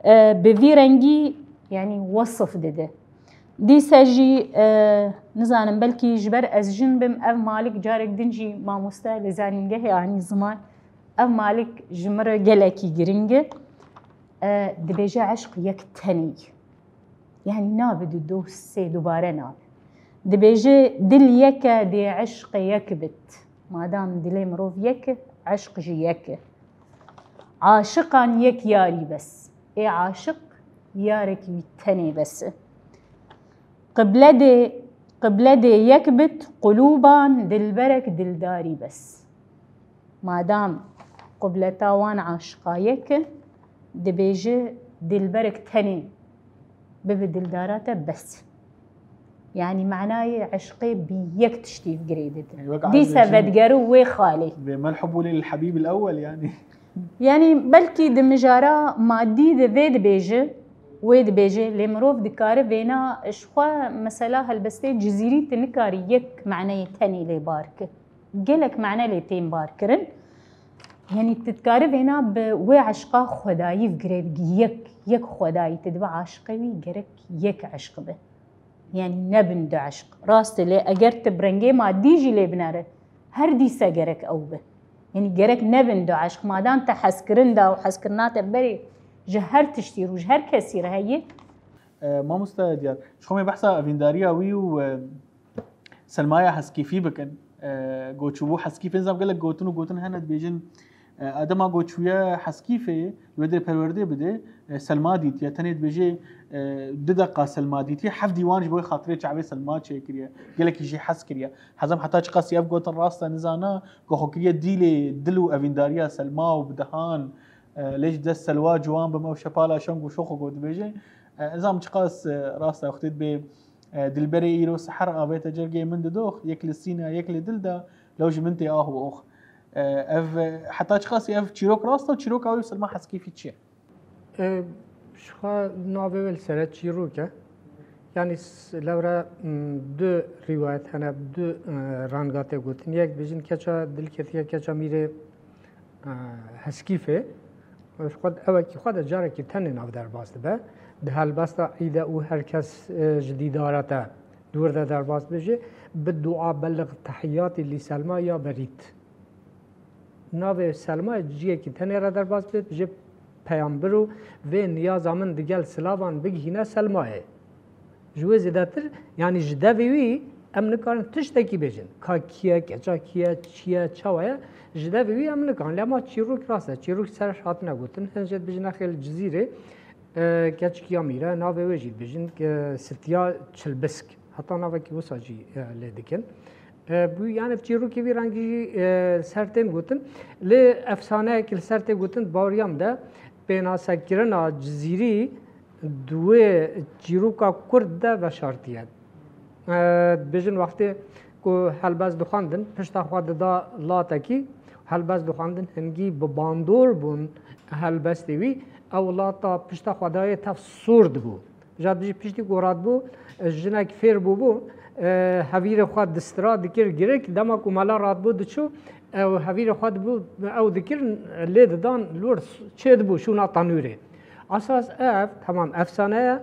e, bi vî rengî, yanî, wesif dide. Dîse jî, e, nizanim, belkî ji ber ez jin bim, ev malik carek din jî mamoste li zanîngehê anî ziman. Ev malik ji min re gelekî giring e. E, dibêje eşq yek tenê ye. Yanî nabe du, du, sê, dubare nabe. Dibêje dil yek e, dê eşq yek bit. Madam dilê mirov yek e, eşq jî yek e. Aşiqan yek yarî bes. Ê aşiq yarekî wî tenê bes e. Qible dê, qible dê yek bit, qulûban dilberek dildarî bes. Madam qibleta wan aşiqa yek e, dibêje dilberek tenê bibe dildara te bes. Yanî manayê eşqê bi yek tiştî girê didin. Yanî wek Dîse Azerbaycan vedigere wê xalê. Vê mel hubûlê lil hebîb il ewwel yanî. Yanî belkî di mijara madî de vê dibêje, wê dibêje, lê mirov dikare vêna ji xwe mesela helbestê cizîrî tu nikarî yek maneyê tenê lê bar ki. Gelek mane lê tên bar kirin. Yanî tu dikarî vêna bi wê eşqa xwedayî vigirê, yek, yek xwedayî, tu dibe aşiqê wî gerek yek eşq be. Yanî nebin du eşq. Rast e, lê eger tu bi rengê madî jî lê binere, her dîse gerek ew be. Yanî gerek nebin du eşq. Madam te hezkirin da û hezkirina te berê ji her tiştî re û ji her kesî re heye. E, mamoste Diyar, ji xwe me behsa evîndariya wî û, e, Selmaya Heskîfî bikin. E, ku çûbû Heskîfê, nizam gelek gotin û gotin hene dibêjin, e, dema ku çûye Heskîfê, wê dê perwerdê bide, e, Selma dîtiye. Tenê dibêje, e, du deqa Selma dîtiye, heft dîwan ji bo xatirê çavê Selma çêkiriye. Gelekî jî hez kiriye. Hezam heta çiqasî ev gotin rast e nizana, ku xwe kiriye dîlê dil û evîndariya Selma û bi dehan, e, lê ji dest Selwa ciwan bim ew şepala şeng û şox û ku dibêje. E, nizam çiqas, e, rast e, wextê dibê, e, dilberê îro seher avête cergê min didox, yek li sîna, yek li dil de, lew ji min tê ah û ox. E, ev, e, heta çiqasî ev çîrok rast e û çîroka wî Selma Heskîfî çi ye? E, ji xwe navê wê li sere çîrok e. Yanî s-, lewre, m, du rîwayet hene, du, e, ranga tê gotin. Yek dibêjin keça dilketiye, keça mîrê, e, Heskîfê. Ji xwe, ewekî xwe de carekî tenê nav derbas dibe. Di helbesta îde û her kes, e, ji dîdara te dûr de derbas dibe jî, bi dua belliq tehiyatî lî Selma ya berît. Navê Selmayê ciyekî tenê re derbas dibe, ji peyambir û vê niyaza min digel silavan bigihîne Selmayê. Ji wê zêdetir, yanî ji devê wî em nikarin tiştekî bêjin. Ka kî ye, keça kî ye, çi ye, çawa ye, ji devê wî em nikarin. Lê ema çîrok rast e, çîrok ser hatine gotin, hin jê dibêjin nexê li Cizîrê, e, keçikiya mîre, navê wê jî dibêjin, e, Sitiya Çilbisk. Heta navekî wisa jî, e, lê dikin. E, bû, yani, çîrokê vî rengî jî, e, ser tên gotin. Lê efsaneyekî li ser tê gotin, baweriya min de pênasekirina Cizîrî di wê çîroka kurd de veşartiye. E, dibêjin wextê ku helbest dixwendin, pişta xwe dida latekî, helbest dixwendin, hingî bi bandor bûn helbestê wî, ew lata pişta xwe dayê tev sor dibû. Ja dijî piştî ku radibû, e, jinek fêr bûbû, e, hevîrê xwe distira dikir girik, dema ku mela radibû diçû, ew hevîrê xwe dibû, ew dikir, lê didan li wir çê dibû şûna tenûrê. Esas ev, temam efsane ye,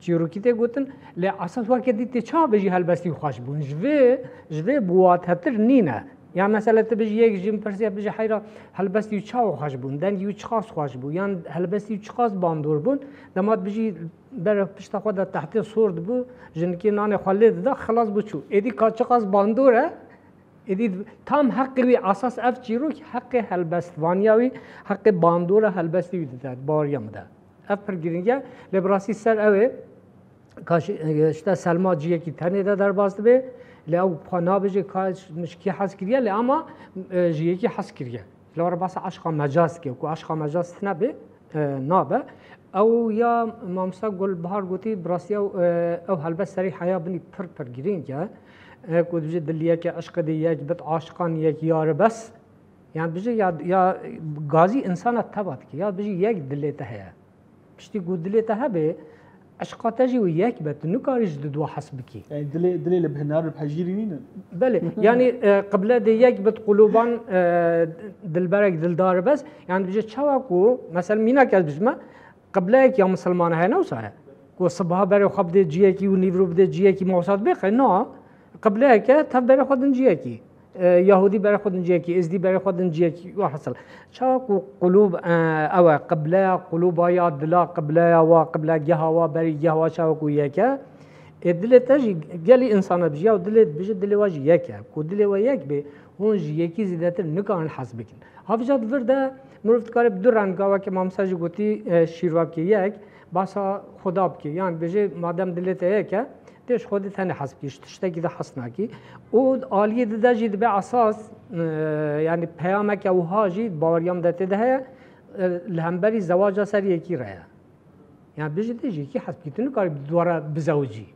çîrokî tê gotin, lê esas weke dî tê çawa bijî helbestî xweş bûn. Ji vê, ji vê bi watetir nîne. Ya mesela tu bijî yek jin pirsiya bijî heyra helbestî wî çawa xweş bûn, dengî wî çiqas xweş bû, yan helbestî wî çiqas bandor bûn, dema tu bijî ber pişta xwe de tehtê sor dibû, jinikê nanê xwe lê dida, xilas bû çû. Êdî ka çiqas bandor e, êdî tam heqê wî esas ev çîrok, heqê helbestvaniya wî, heqê bandora helbestî wî dide, baweriya min de. Ev pir girîng e, lê bi rastî ser ew ê, ka ji, işte Selma ciyekî tenê de derbas dibe, lê ew xwe nabêje ka min ji kî hez kiriye, lê ama, e, ji yekî hez kiriye. Lê were behsa eşqa mecaz dike, ku eşqa mecaz tune bê, e, nabe. Ew ya mamosta Gulbihar gotî, bi rastî ew, e, ew helbest serî heya binî pir pir girîng e. E, ku dibêje dil yek e, eşqê dê yek bit, aşiqan yek yar e bes. Yani dibêje ya, ya gazî insana teva dike, ya dibêje yek dilê te heye. Piştî ku dilê te hebe, Eşqa te jî û yek be, tu nikarî ji diduwa hes bikî. Yani dilê, dilê li bi hinar, bi hejîrî nînin. Belê, yanî e, qible dê yek bit quluban e, dilberek dildar bes. Yani dibêje çawa ku, mesela mînak ez bijime, qibleyek ya misilman heye ne wisa ye. Ku sibaha berê xwe bidê ciyekî û nîvro bidê ciyekî mawsa dibê qey na. Qibleyeke tev berê xwe din ciyekî. E, Yahudî berê xwe din ciyekî, Êzdî berê xwe din ciyekî, welhasil. Çawa ku qulûb, e, ew e, qibleya qulûba ya dila, qibleya wa, qiblegeha wa, berîgeha wa çawa ku yek e, ê dilê te jî gelî însan e dijiya û dilê dibêje dilê we jî yek e. Ku dilê we yek bê, hûn ji yekî zêdetir nikarin hez bikin. Havîja di vir de mirov dikare bi du renga weke mamosta jî gotî, e, şîrva bike yek, basa Xuda bike. Yan dibêje madem dilê te yek e, Tê ji xwe dî tenê hez bikî, ji tiştekî de hez nakî. Û aliyê dide jî dibe esas, e, yani peyameke wiha jî baweriya min de tê de heye, e, li hemberî zewaca ser yekî re ye. Yani bijî dê ji yekî hez bikî, tu nikarî bi dwara bizewicî.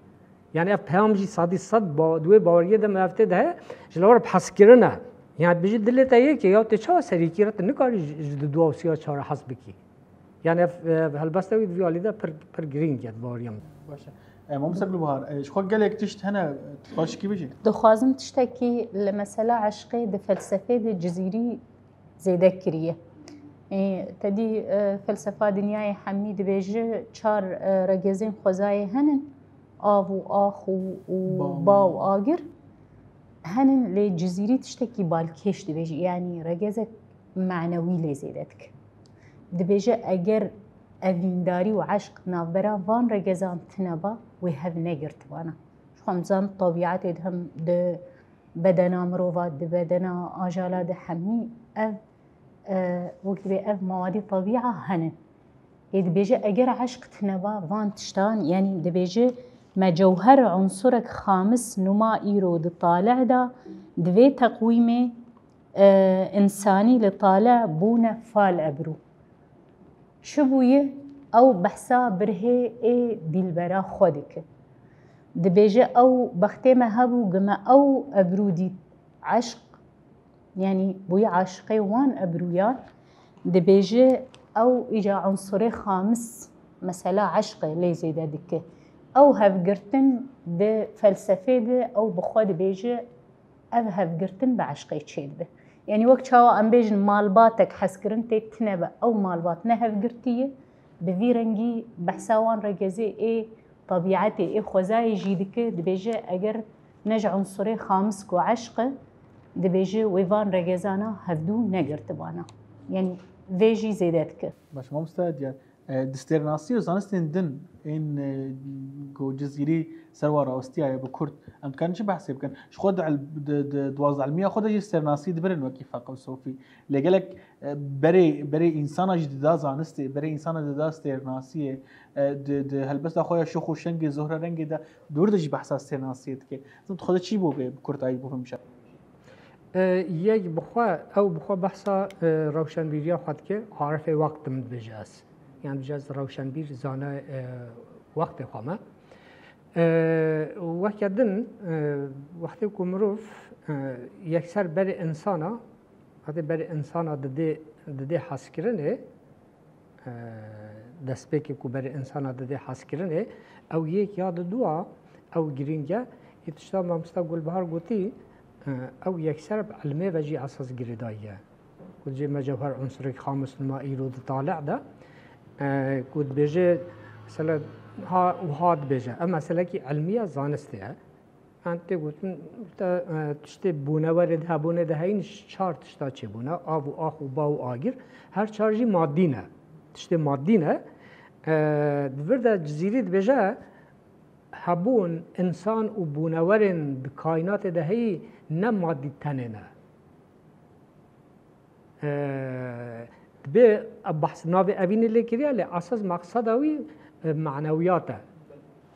Yani ev peyam jî sedî sed ba-, di wê baweriyê de me ev tê de heye, ji lewra bi hezkirin e. Yani bijî dilê te yekê ya tê çawa ser yekî re tu nikarî ji, ji di dua û siya çar re hez bikî. Yani ev, ev helbesta wî di vî alî de pir, pir girîng e di baweriya min. Baş e. E, Mamoste Gulbahar, e, ji xwe gelek tişt hene, e, tu dixwazî çikî bijî? Dixwazim tiştekî li mesela eşqê di felsefê de Cizîrî zêde kiriye. E, te dî, e, felsefa dinyayê hemî dibêje çar, e, regezên xwezayê henin, av û ax û, û ba û agir henin, lê Cizîrî tiştekî balkêş dibêje, yanî regezek manewî lê zêde dike. Dibêje eger evîndarî û eşq navbera van regezan tine ba, wê hev negirtibana. Ji xwe em zanin tebîetê de hem di bedena mirova, di bedena ajala de hemî ev, e, wekî bê ev mewadî tebîa henin. Ê dibêje eger eşq tine ba van tiştan, yanî dibêje me cewher unsurek xamis numa îro di talih de, di vê teqwîmê e, însanî li talih bûne fal ebrû. Çi bûye? Ew behsa birhê ê dîlbera xwe dike. Dibêje ew bextê me hebû, gi me ew ebrû dît. Eşq, yanî bûye aşiqê wan ebrûyan. Dibêje ew îca unsurê xamis, mesela eşqê lê zêde dike. Ew hevgirtin di felsefê de ew bi xwe dibêje, ev hevgirtin bi eşqê çêdibe. Yanî wek çawa em bêjin malbatek hezkirin tê tine be, ew malbat ne hevgirtî ye, bi vî rengî behsa wan regezê ê tebîetê, ê xwezayê jî dike, dibêje eger ne ji unsurê xamis ku eşq e, dibêje wê van regezana hevdû negirtibana. Yanî vê jî zêde dike. Baş, mamoste Diyar. E, di stêrnasî û zanistên din ên, e, ku Cizîrî ser wa rawistiyaye bi kurt, em dikarin çi behsê bikin? Ji xwe di il-, di, di duwazdeh ilmiya xwe de jî stêrnasî dibirin wekî feq û sofî. Lê gelek, e, berê, berê însana jî dida zanistê, berê însana dida stêrnasiyê, e, di, di helbesta xwe ya şox û şengê, zohrerengê de, di wir de jî behsa stêrnasiyê dike. Zin dixwaze çi bo bê, bi kurtayî bifhmîşe? E, yek bi xwe, ew bi xwe behsa, e, rewşenbîriya xwe dike, arifê wext min dibêje ez. Yan dibêje ez rewşenbîr, zane, e, wextê xwe me. E, weke din, e, wextê ku mirov, e, yekser berê insana, hatê berê insana didê, didê hezkirinê, e, destpêkê ku berê insana didê hezkirinê, ew yek ya di dua, ew girîng e. Ê tişta mamosta Gulbihar gotî, e, ew yekser bi ilmê ve jî esas girêdayî ye. Ku dibêje me cewher unsurek xamis numa îro di talih de, e, ku dibêje, mesela, ha û ha dibêje. Ev meselekî ilmî ye, zanistê ye. Em tê gotin, te, e, tiştê bûnewerê de, hebûnê de heyîn çar tişta çêbûne, av û ax û ba û agir, her çar jî madî ne. Tiştê madî ne. E, di vir de Cizîrî dibêje, hebûn, însan û bûnewerên di kaînatê de heyî ne madî tenê ne. E, dibê behs navê evînê lê kiriye, lê esas meqseda wî, e, manewiyat e.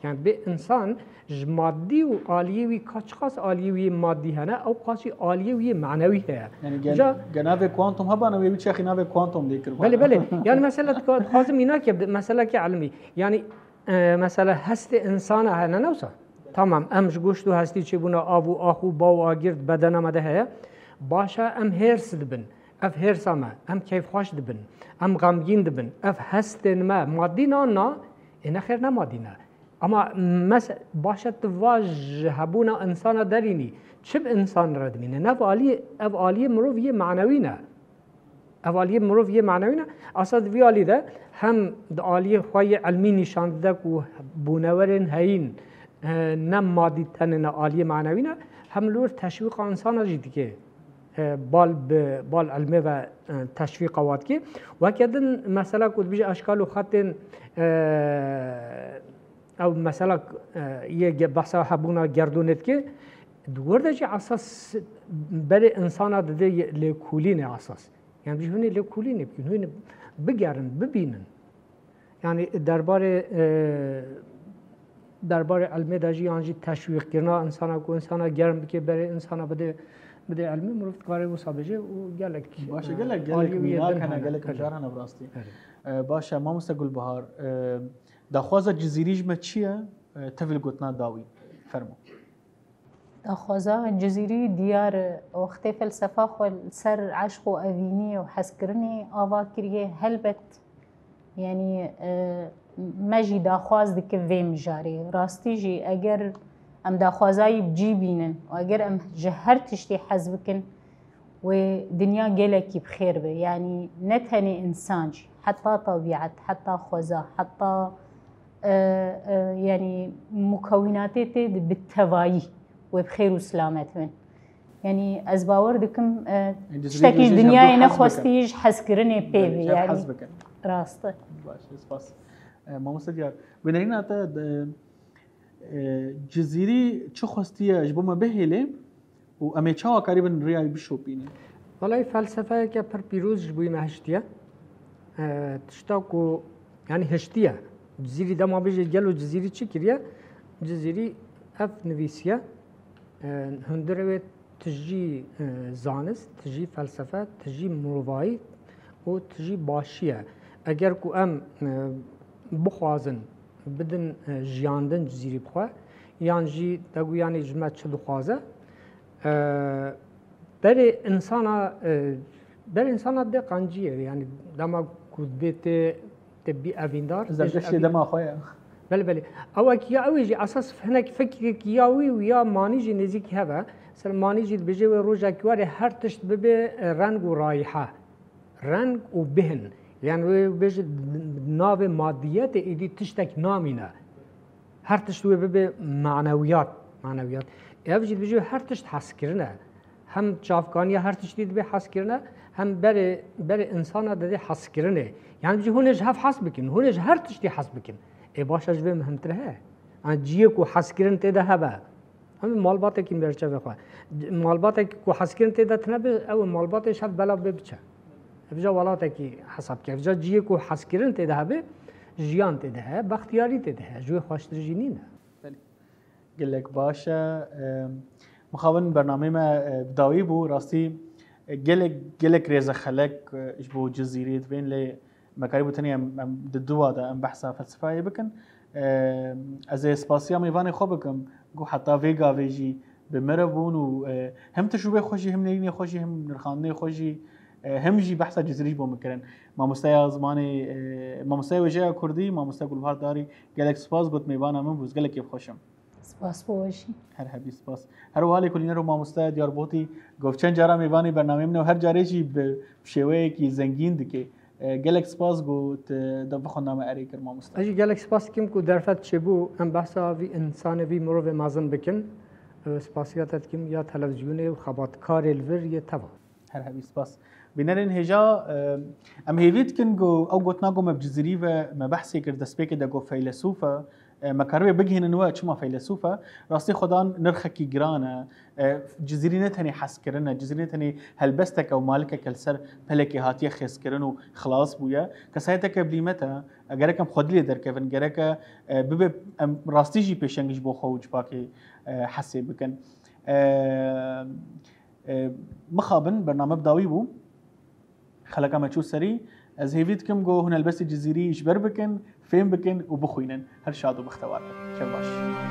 Yani dibê insan ji madî û aliyê wî ka çiqas aliyê wî madî hene, ew qas jî aliyê wî manewî heye. Yani gen, Ca- genavê kuantum hebana wê wî çaxî navê kuantum lê kir. Belê, belê. Yani mesela dika-, dixwazim mînakê bide, meseleke ilmî. Yani, e, mesela hestê insana hene, ne wisa? Tamam, em ji goşt û hestî çêbûna av û ax û ba û agir di bedena me de heye. Baş e, em hêrs dibin. Ev hêrsa me, em keyfxweş dibin. Em xemgîn dibin. Ev hestên me madî nan na, Ê nexêr ne madî ne. Ama mes-, baş e tu va ji hebûna insana derînî. Çi bi insan re dimîne? Nev aliyê, ev aliyê mirov yê manewî ne. Ev aliyê mirov yê manewî ne. Esas di vî alî de hem di aliyê xwe yê ilmî nîşan dide ku bûnewerên heyîn, e, ne madî tenê ne aliyê manewî ne. Hem li wir teşwîqa insana jî dike. E, bal bi, bal ilmê ve, e, teşwîqa wa dike. Weke din mesela ku dibêje eşkal û xetên, e, ew mesela, e, yê ge-, behsa hebûna gerdûnê dike, di wir de jî esas berê insana dide yê lêkolînê esas. Yani dibêje hûn ê lêkolînê bikin, hûn ê bigerin, bibînin. Yani derbarê, e, derbarê ilmê de jî yan jî teşwîqkirina insana ku insana germ bike berê insana bide, bide ilmê, mirov dikare wisa bêje û gelek, Baş e, e, gelek, gelek aliyê wî mînak din hene, hene. Gelek Hene. Mijar hene bi rastî. Hene. E, baş e, mamoste Gulbihar, e, daxwaza Cizîrî ji me çi ye? E, tevî li gotina dawî. Fermo. Daxwaza Cizîrî diyar e, wextê felsefa xwe li ser eşq û evîniyê û hezkirinê ava kiriye. Helbet, yanî, e, me jî daxwaz dike vê mijarê. Rastî jî eger em daxwazayî bi cî bînin û eger em ji her tiştî hez bikin, wê dinya gelekî bi xêr be. Yanî ne tenê însan jî, heta tebîet, heta xweza, heta, e, e, yanî mukewînatê tê di bi tevayî wê bi xêr û silamet bin. Yanî ez bawer dikim, e, Endî tiştekî ji dinyayê hevdû hez nexwestî bikin. Ji hezkirinê pê Belê, bi, ji hev yanî hez bikin. Rast e. Baş e, spas. E, mamoste Diyar, bi nerîna te, e, Cizîrî çi xwestiye ji bo me bihêlê û em ê çawa karîbin rêya wî bişopînin? Welay felsefeyeke pir pîroz ji bo me hiştiye. E, tişta ku, yanî hiştiye. Cizîrî dema bêje gelo Cizîrî çi kiriye? Cizîrî ev nivîsiye. E, hundirê wê tijî, e, zanist, tijî felsefe, tijî mirovayî û tijî başî ye. Eger ku em, e, bixwazin bidin, e, jiyandin Cizîrî bi xwe, yan jî te got yanî ji me çi dixwaze, e, berê insana, e, berê insana dê qenciyê, yanî dema ku dê tê, tê bî evîndar, tê ji Zerdiştê evîn- dema xwe ye. Belê, belê. Ew ek ya ew ê jî esas hinek fikrekî ya wî û ya manî jî nêzîkî hev e. Ser manî jî dibêje wê rojekî were her tişt bibe, e, reng û rayiha. Reng û bihin. Yani wê bêje navê madiyetê êdî tiştek namîne. Her tişt wê bibe manewiyat, manewiyat. Ev jî dibêje her tişt hezkirin e. Hem çavkaniya her tiştî dibe hezkirine, hem berê, berê insana didê hezkirinê. Yani jî hûn ê ji hev hez bikin, hûn ê ji her tiştî hez bikin. Ê baş e ji vê muhimtir heye? Yani ciyê ku hezkirin tê de hebe. Em malbatekî berçavê xwe. Malbatek ku hezkirin tê de tine be, ew malbatê ji hev belav bê biçe. Ev ja welatekî hesab ke. Ev ja ciyê ku hezkirin tê de hebe, jiyan tê de heye, bextiyarî tê de heye. Ji wê xweştir jî nîne. Belê. Gelek baş e. Em, mixabin bernameyê me, e, bi dawî bû. Rastî, e, gelek, gelek rêzexelek, e, ji bo Cizîrê dibên, lê me karîbû tenê em, em di dûva de em behsa felsefeyê bikin. E, ez ê spasiya mêvanê xwe bikim, ku heta vê gavê jî bi me re bûn û, e, hem tişûbê xwe jî, hem nêrînê xwe jî, hem nirxandinê xwe jî, e, hem jî behsa Cizîrî ji bo min kirin. Mamosteya zimanê, e, mamosteya wêjeya Kurdî, mamoste Gulbihar Darî, gelek spas got mêvana min bû, ez gelekî bi xweş im. Spas bo we jî. Her hebî spas. Her wiha lêkolîner û mamoste Diyarbotî, ku çend cara mêvanê bernameyê min e û her carê jî bi, bi şêweyekî zengîn dike. E, gelek spas ku tu de vixwenda me erê kir mamoste. Ez jî gelek spas dikim ku derfet çêbû em behsa vî însanê, vî mirovê mezin bikin. E, spasiya te dikim ya televîzyonê û xebatkarê li vir yê teva. Her hebî spas. Bînerên hêja, e, em hêvî dikin ku ew gotina ku me bi Cizîrî ve me behsê kir destpêkê de ku feylesûf e, e, me karibe bigihînin we çima feylesûf e. Rastî xwedan nirxekî giran e. E, Cizîrî ne tenê hezkirin e, Cizîrî ne tenê helbestek e û malikek e li ser pelekê hatiye xêzkirin û xilas bûye. Kesayeteke bilîmet e, e, gerek em xwedî lê derkevin, gerek e, e, bibe em rastî jî pêşeng ji bo xwe û civakê, e, hesê bikin. E, E, mixabin, bername bi dawî bû. Xeleka me çû serî. Ez hêvî dikim ku hûn helbestê Cizîrî ji ber bikin, fêm bikin û bixwînin. Her şad û bextewar bin. Şev baş.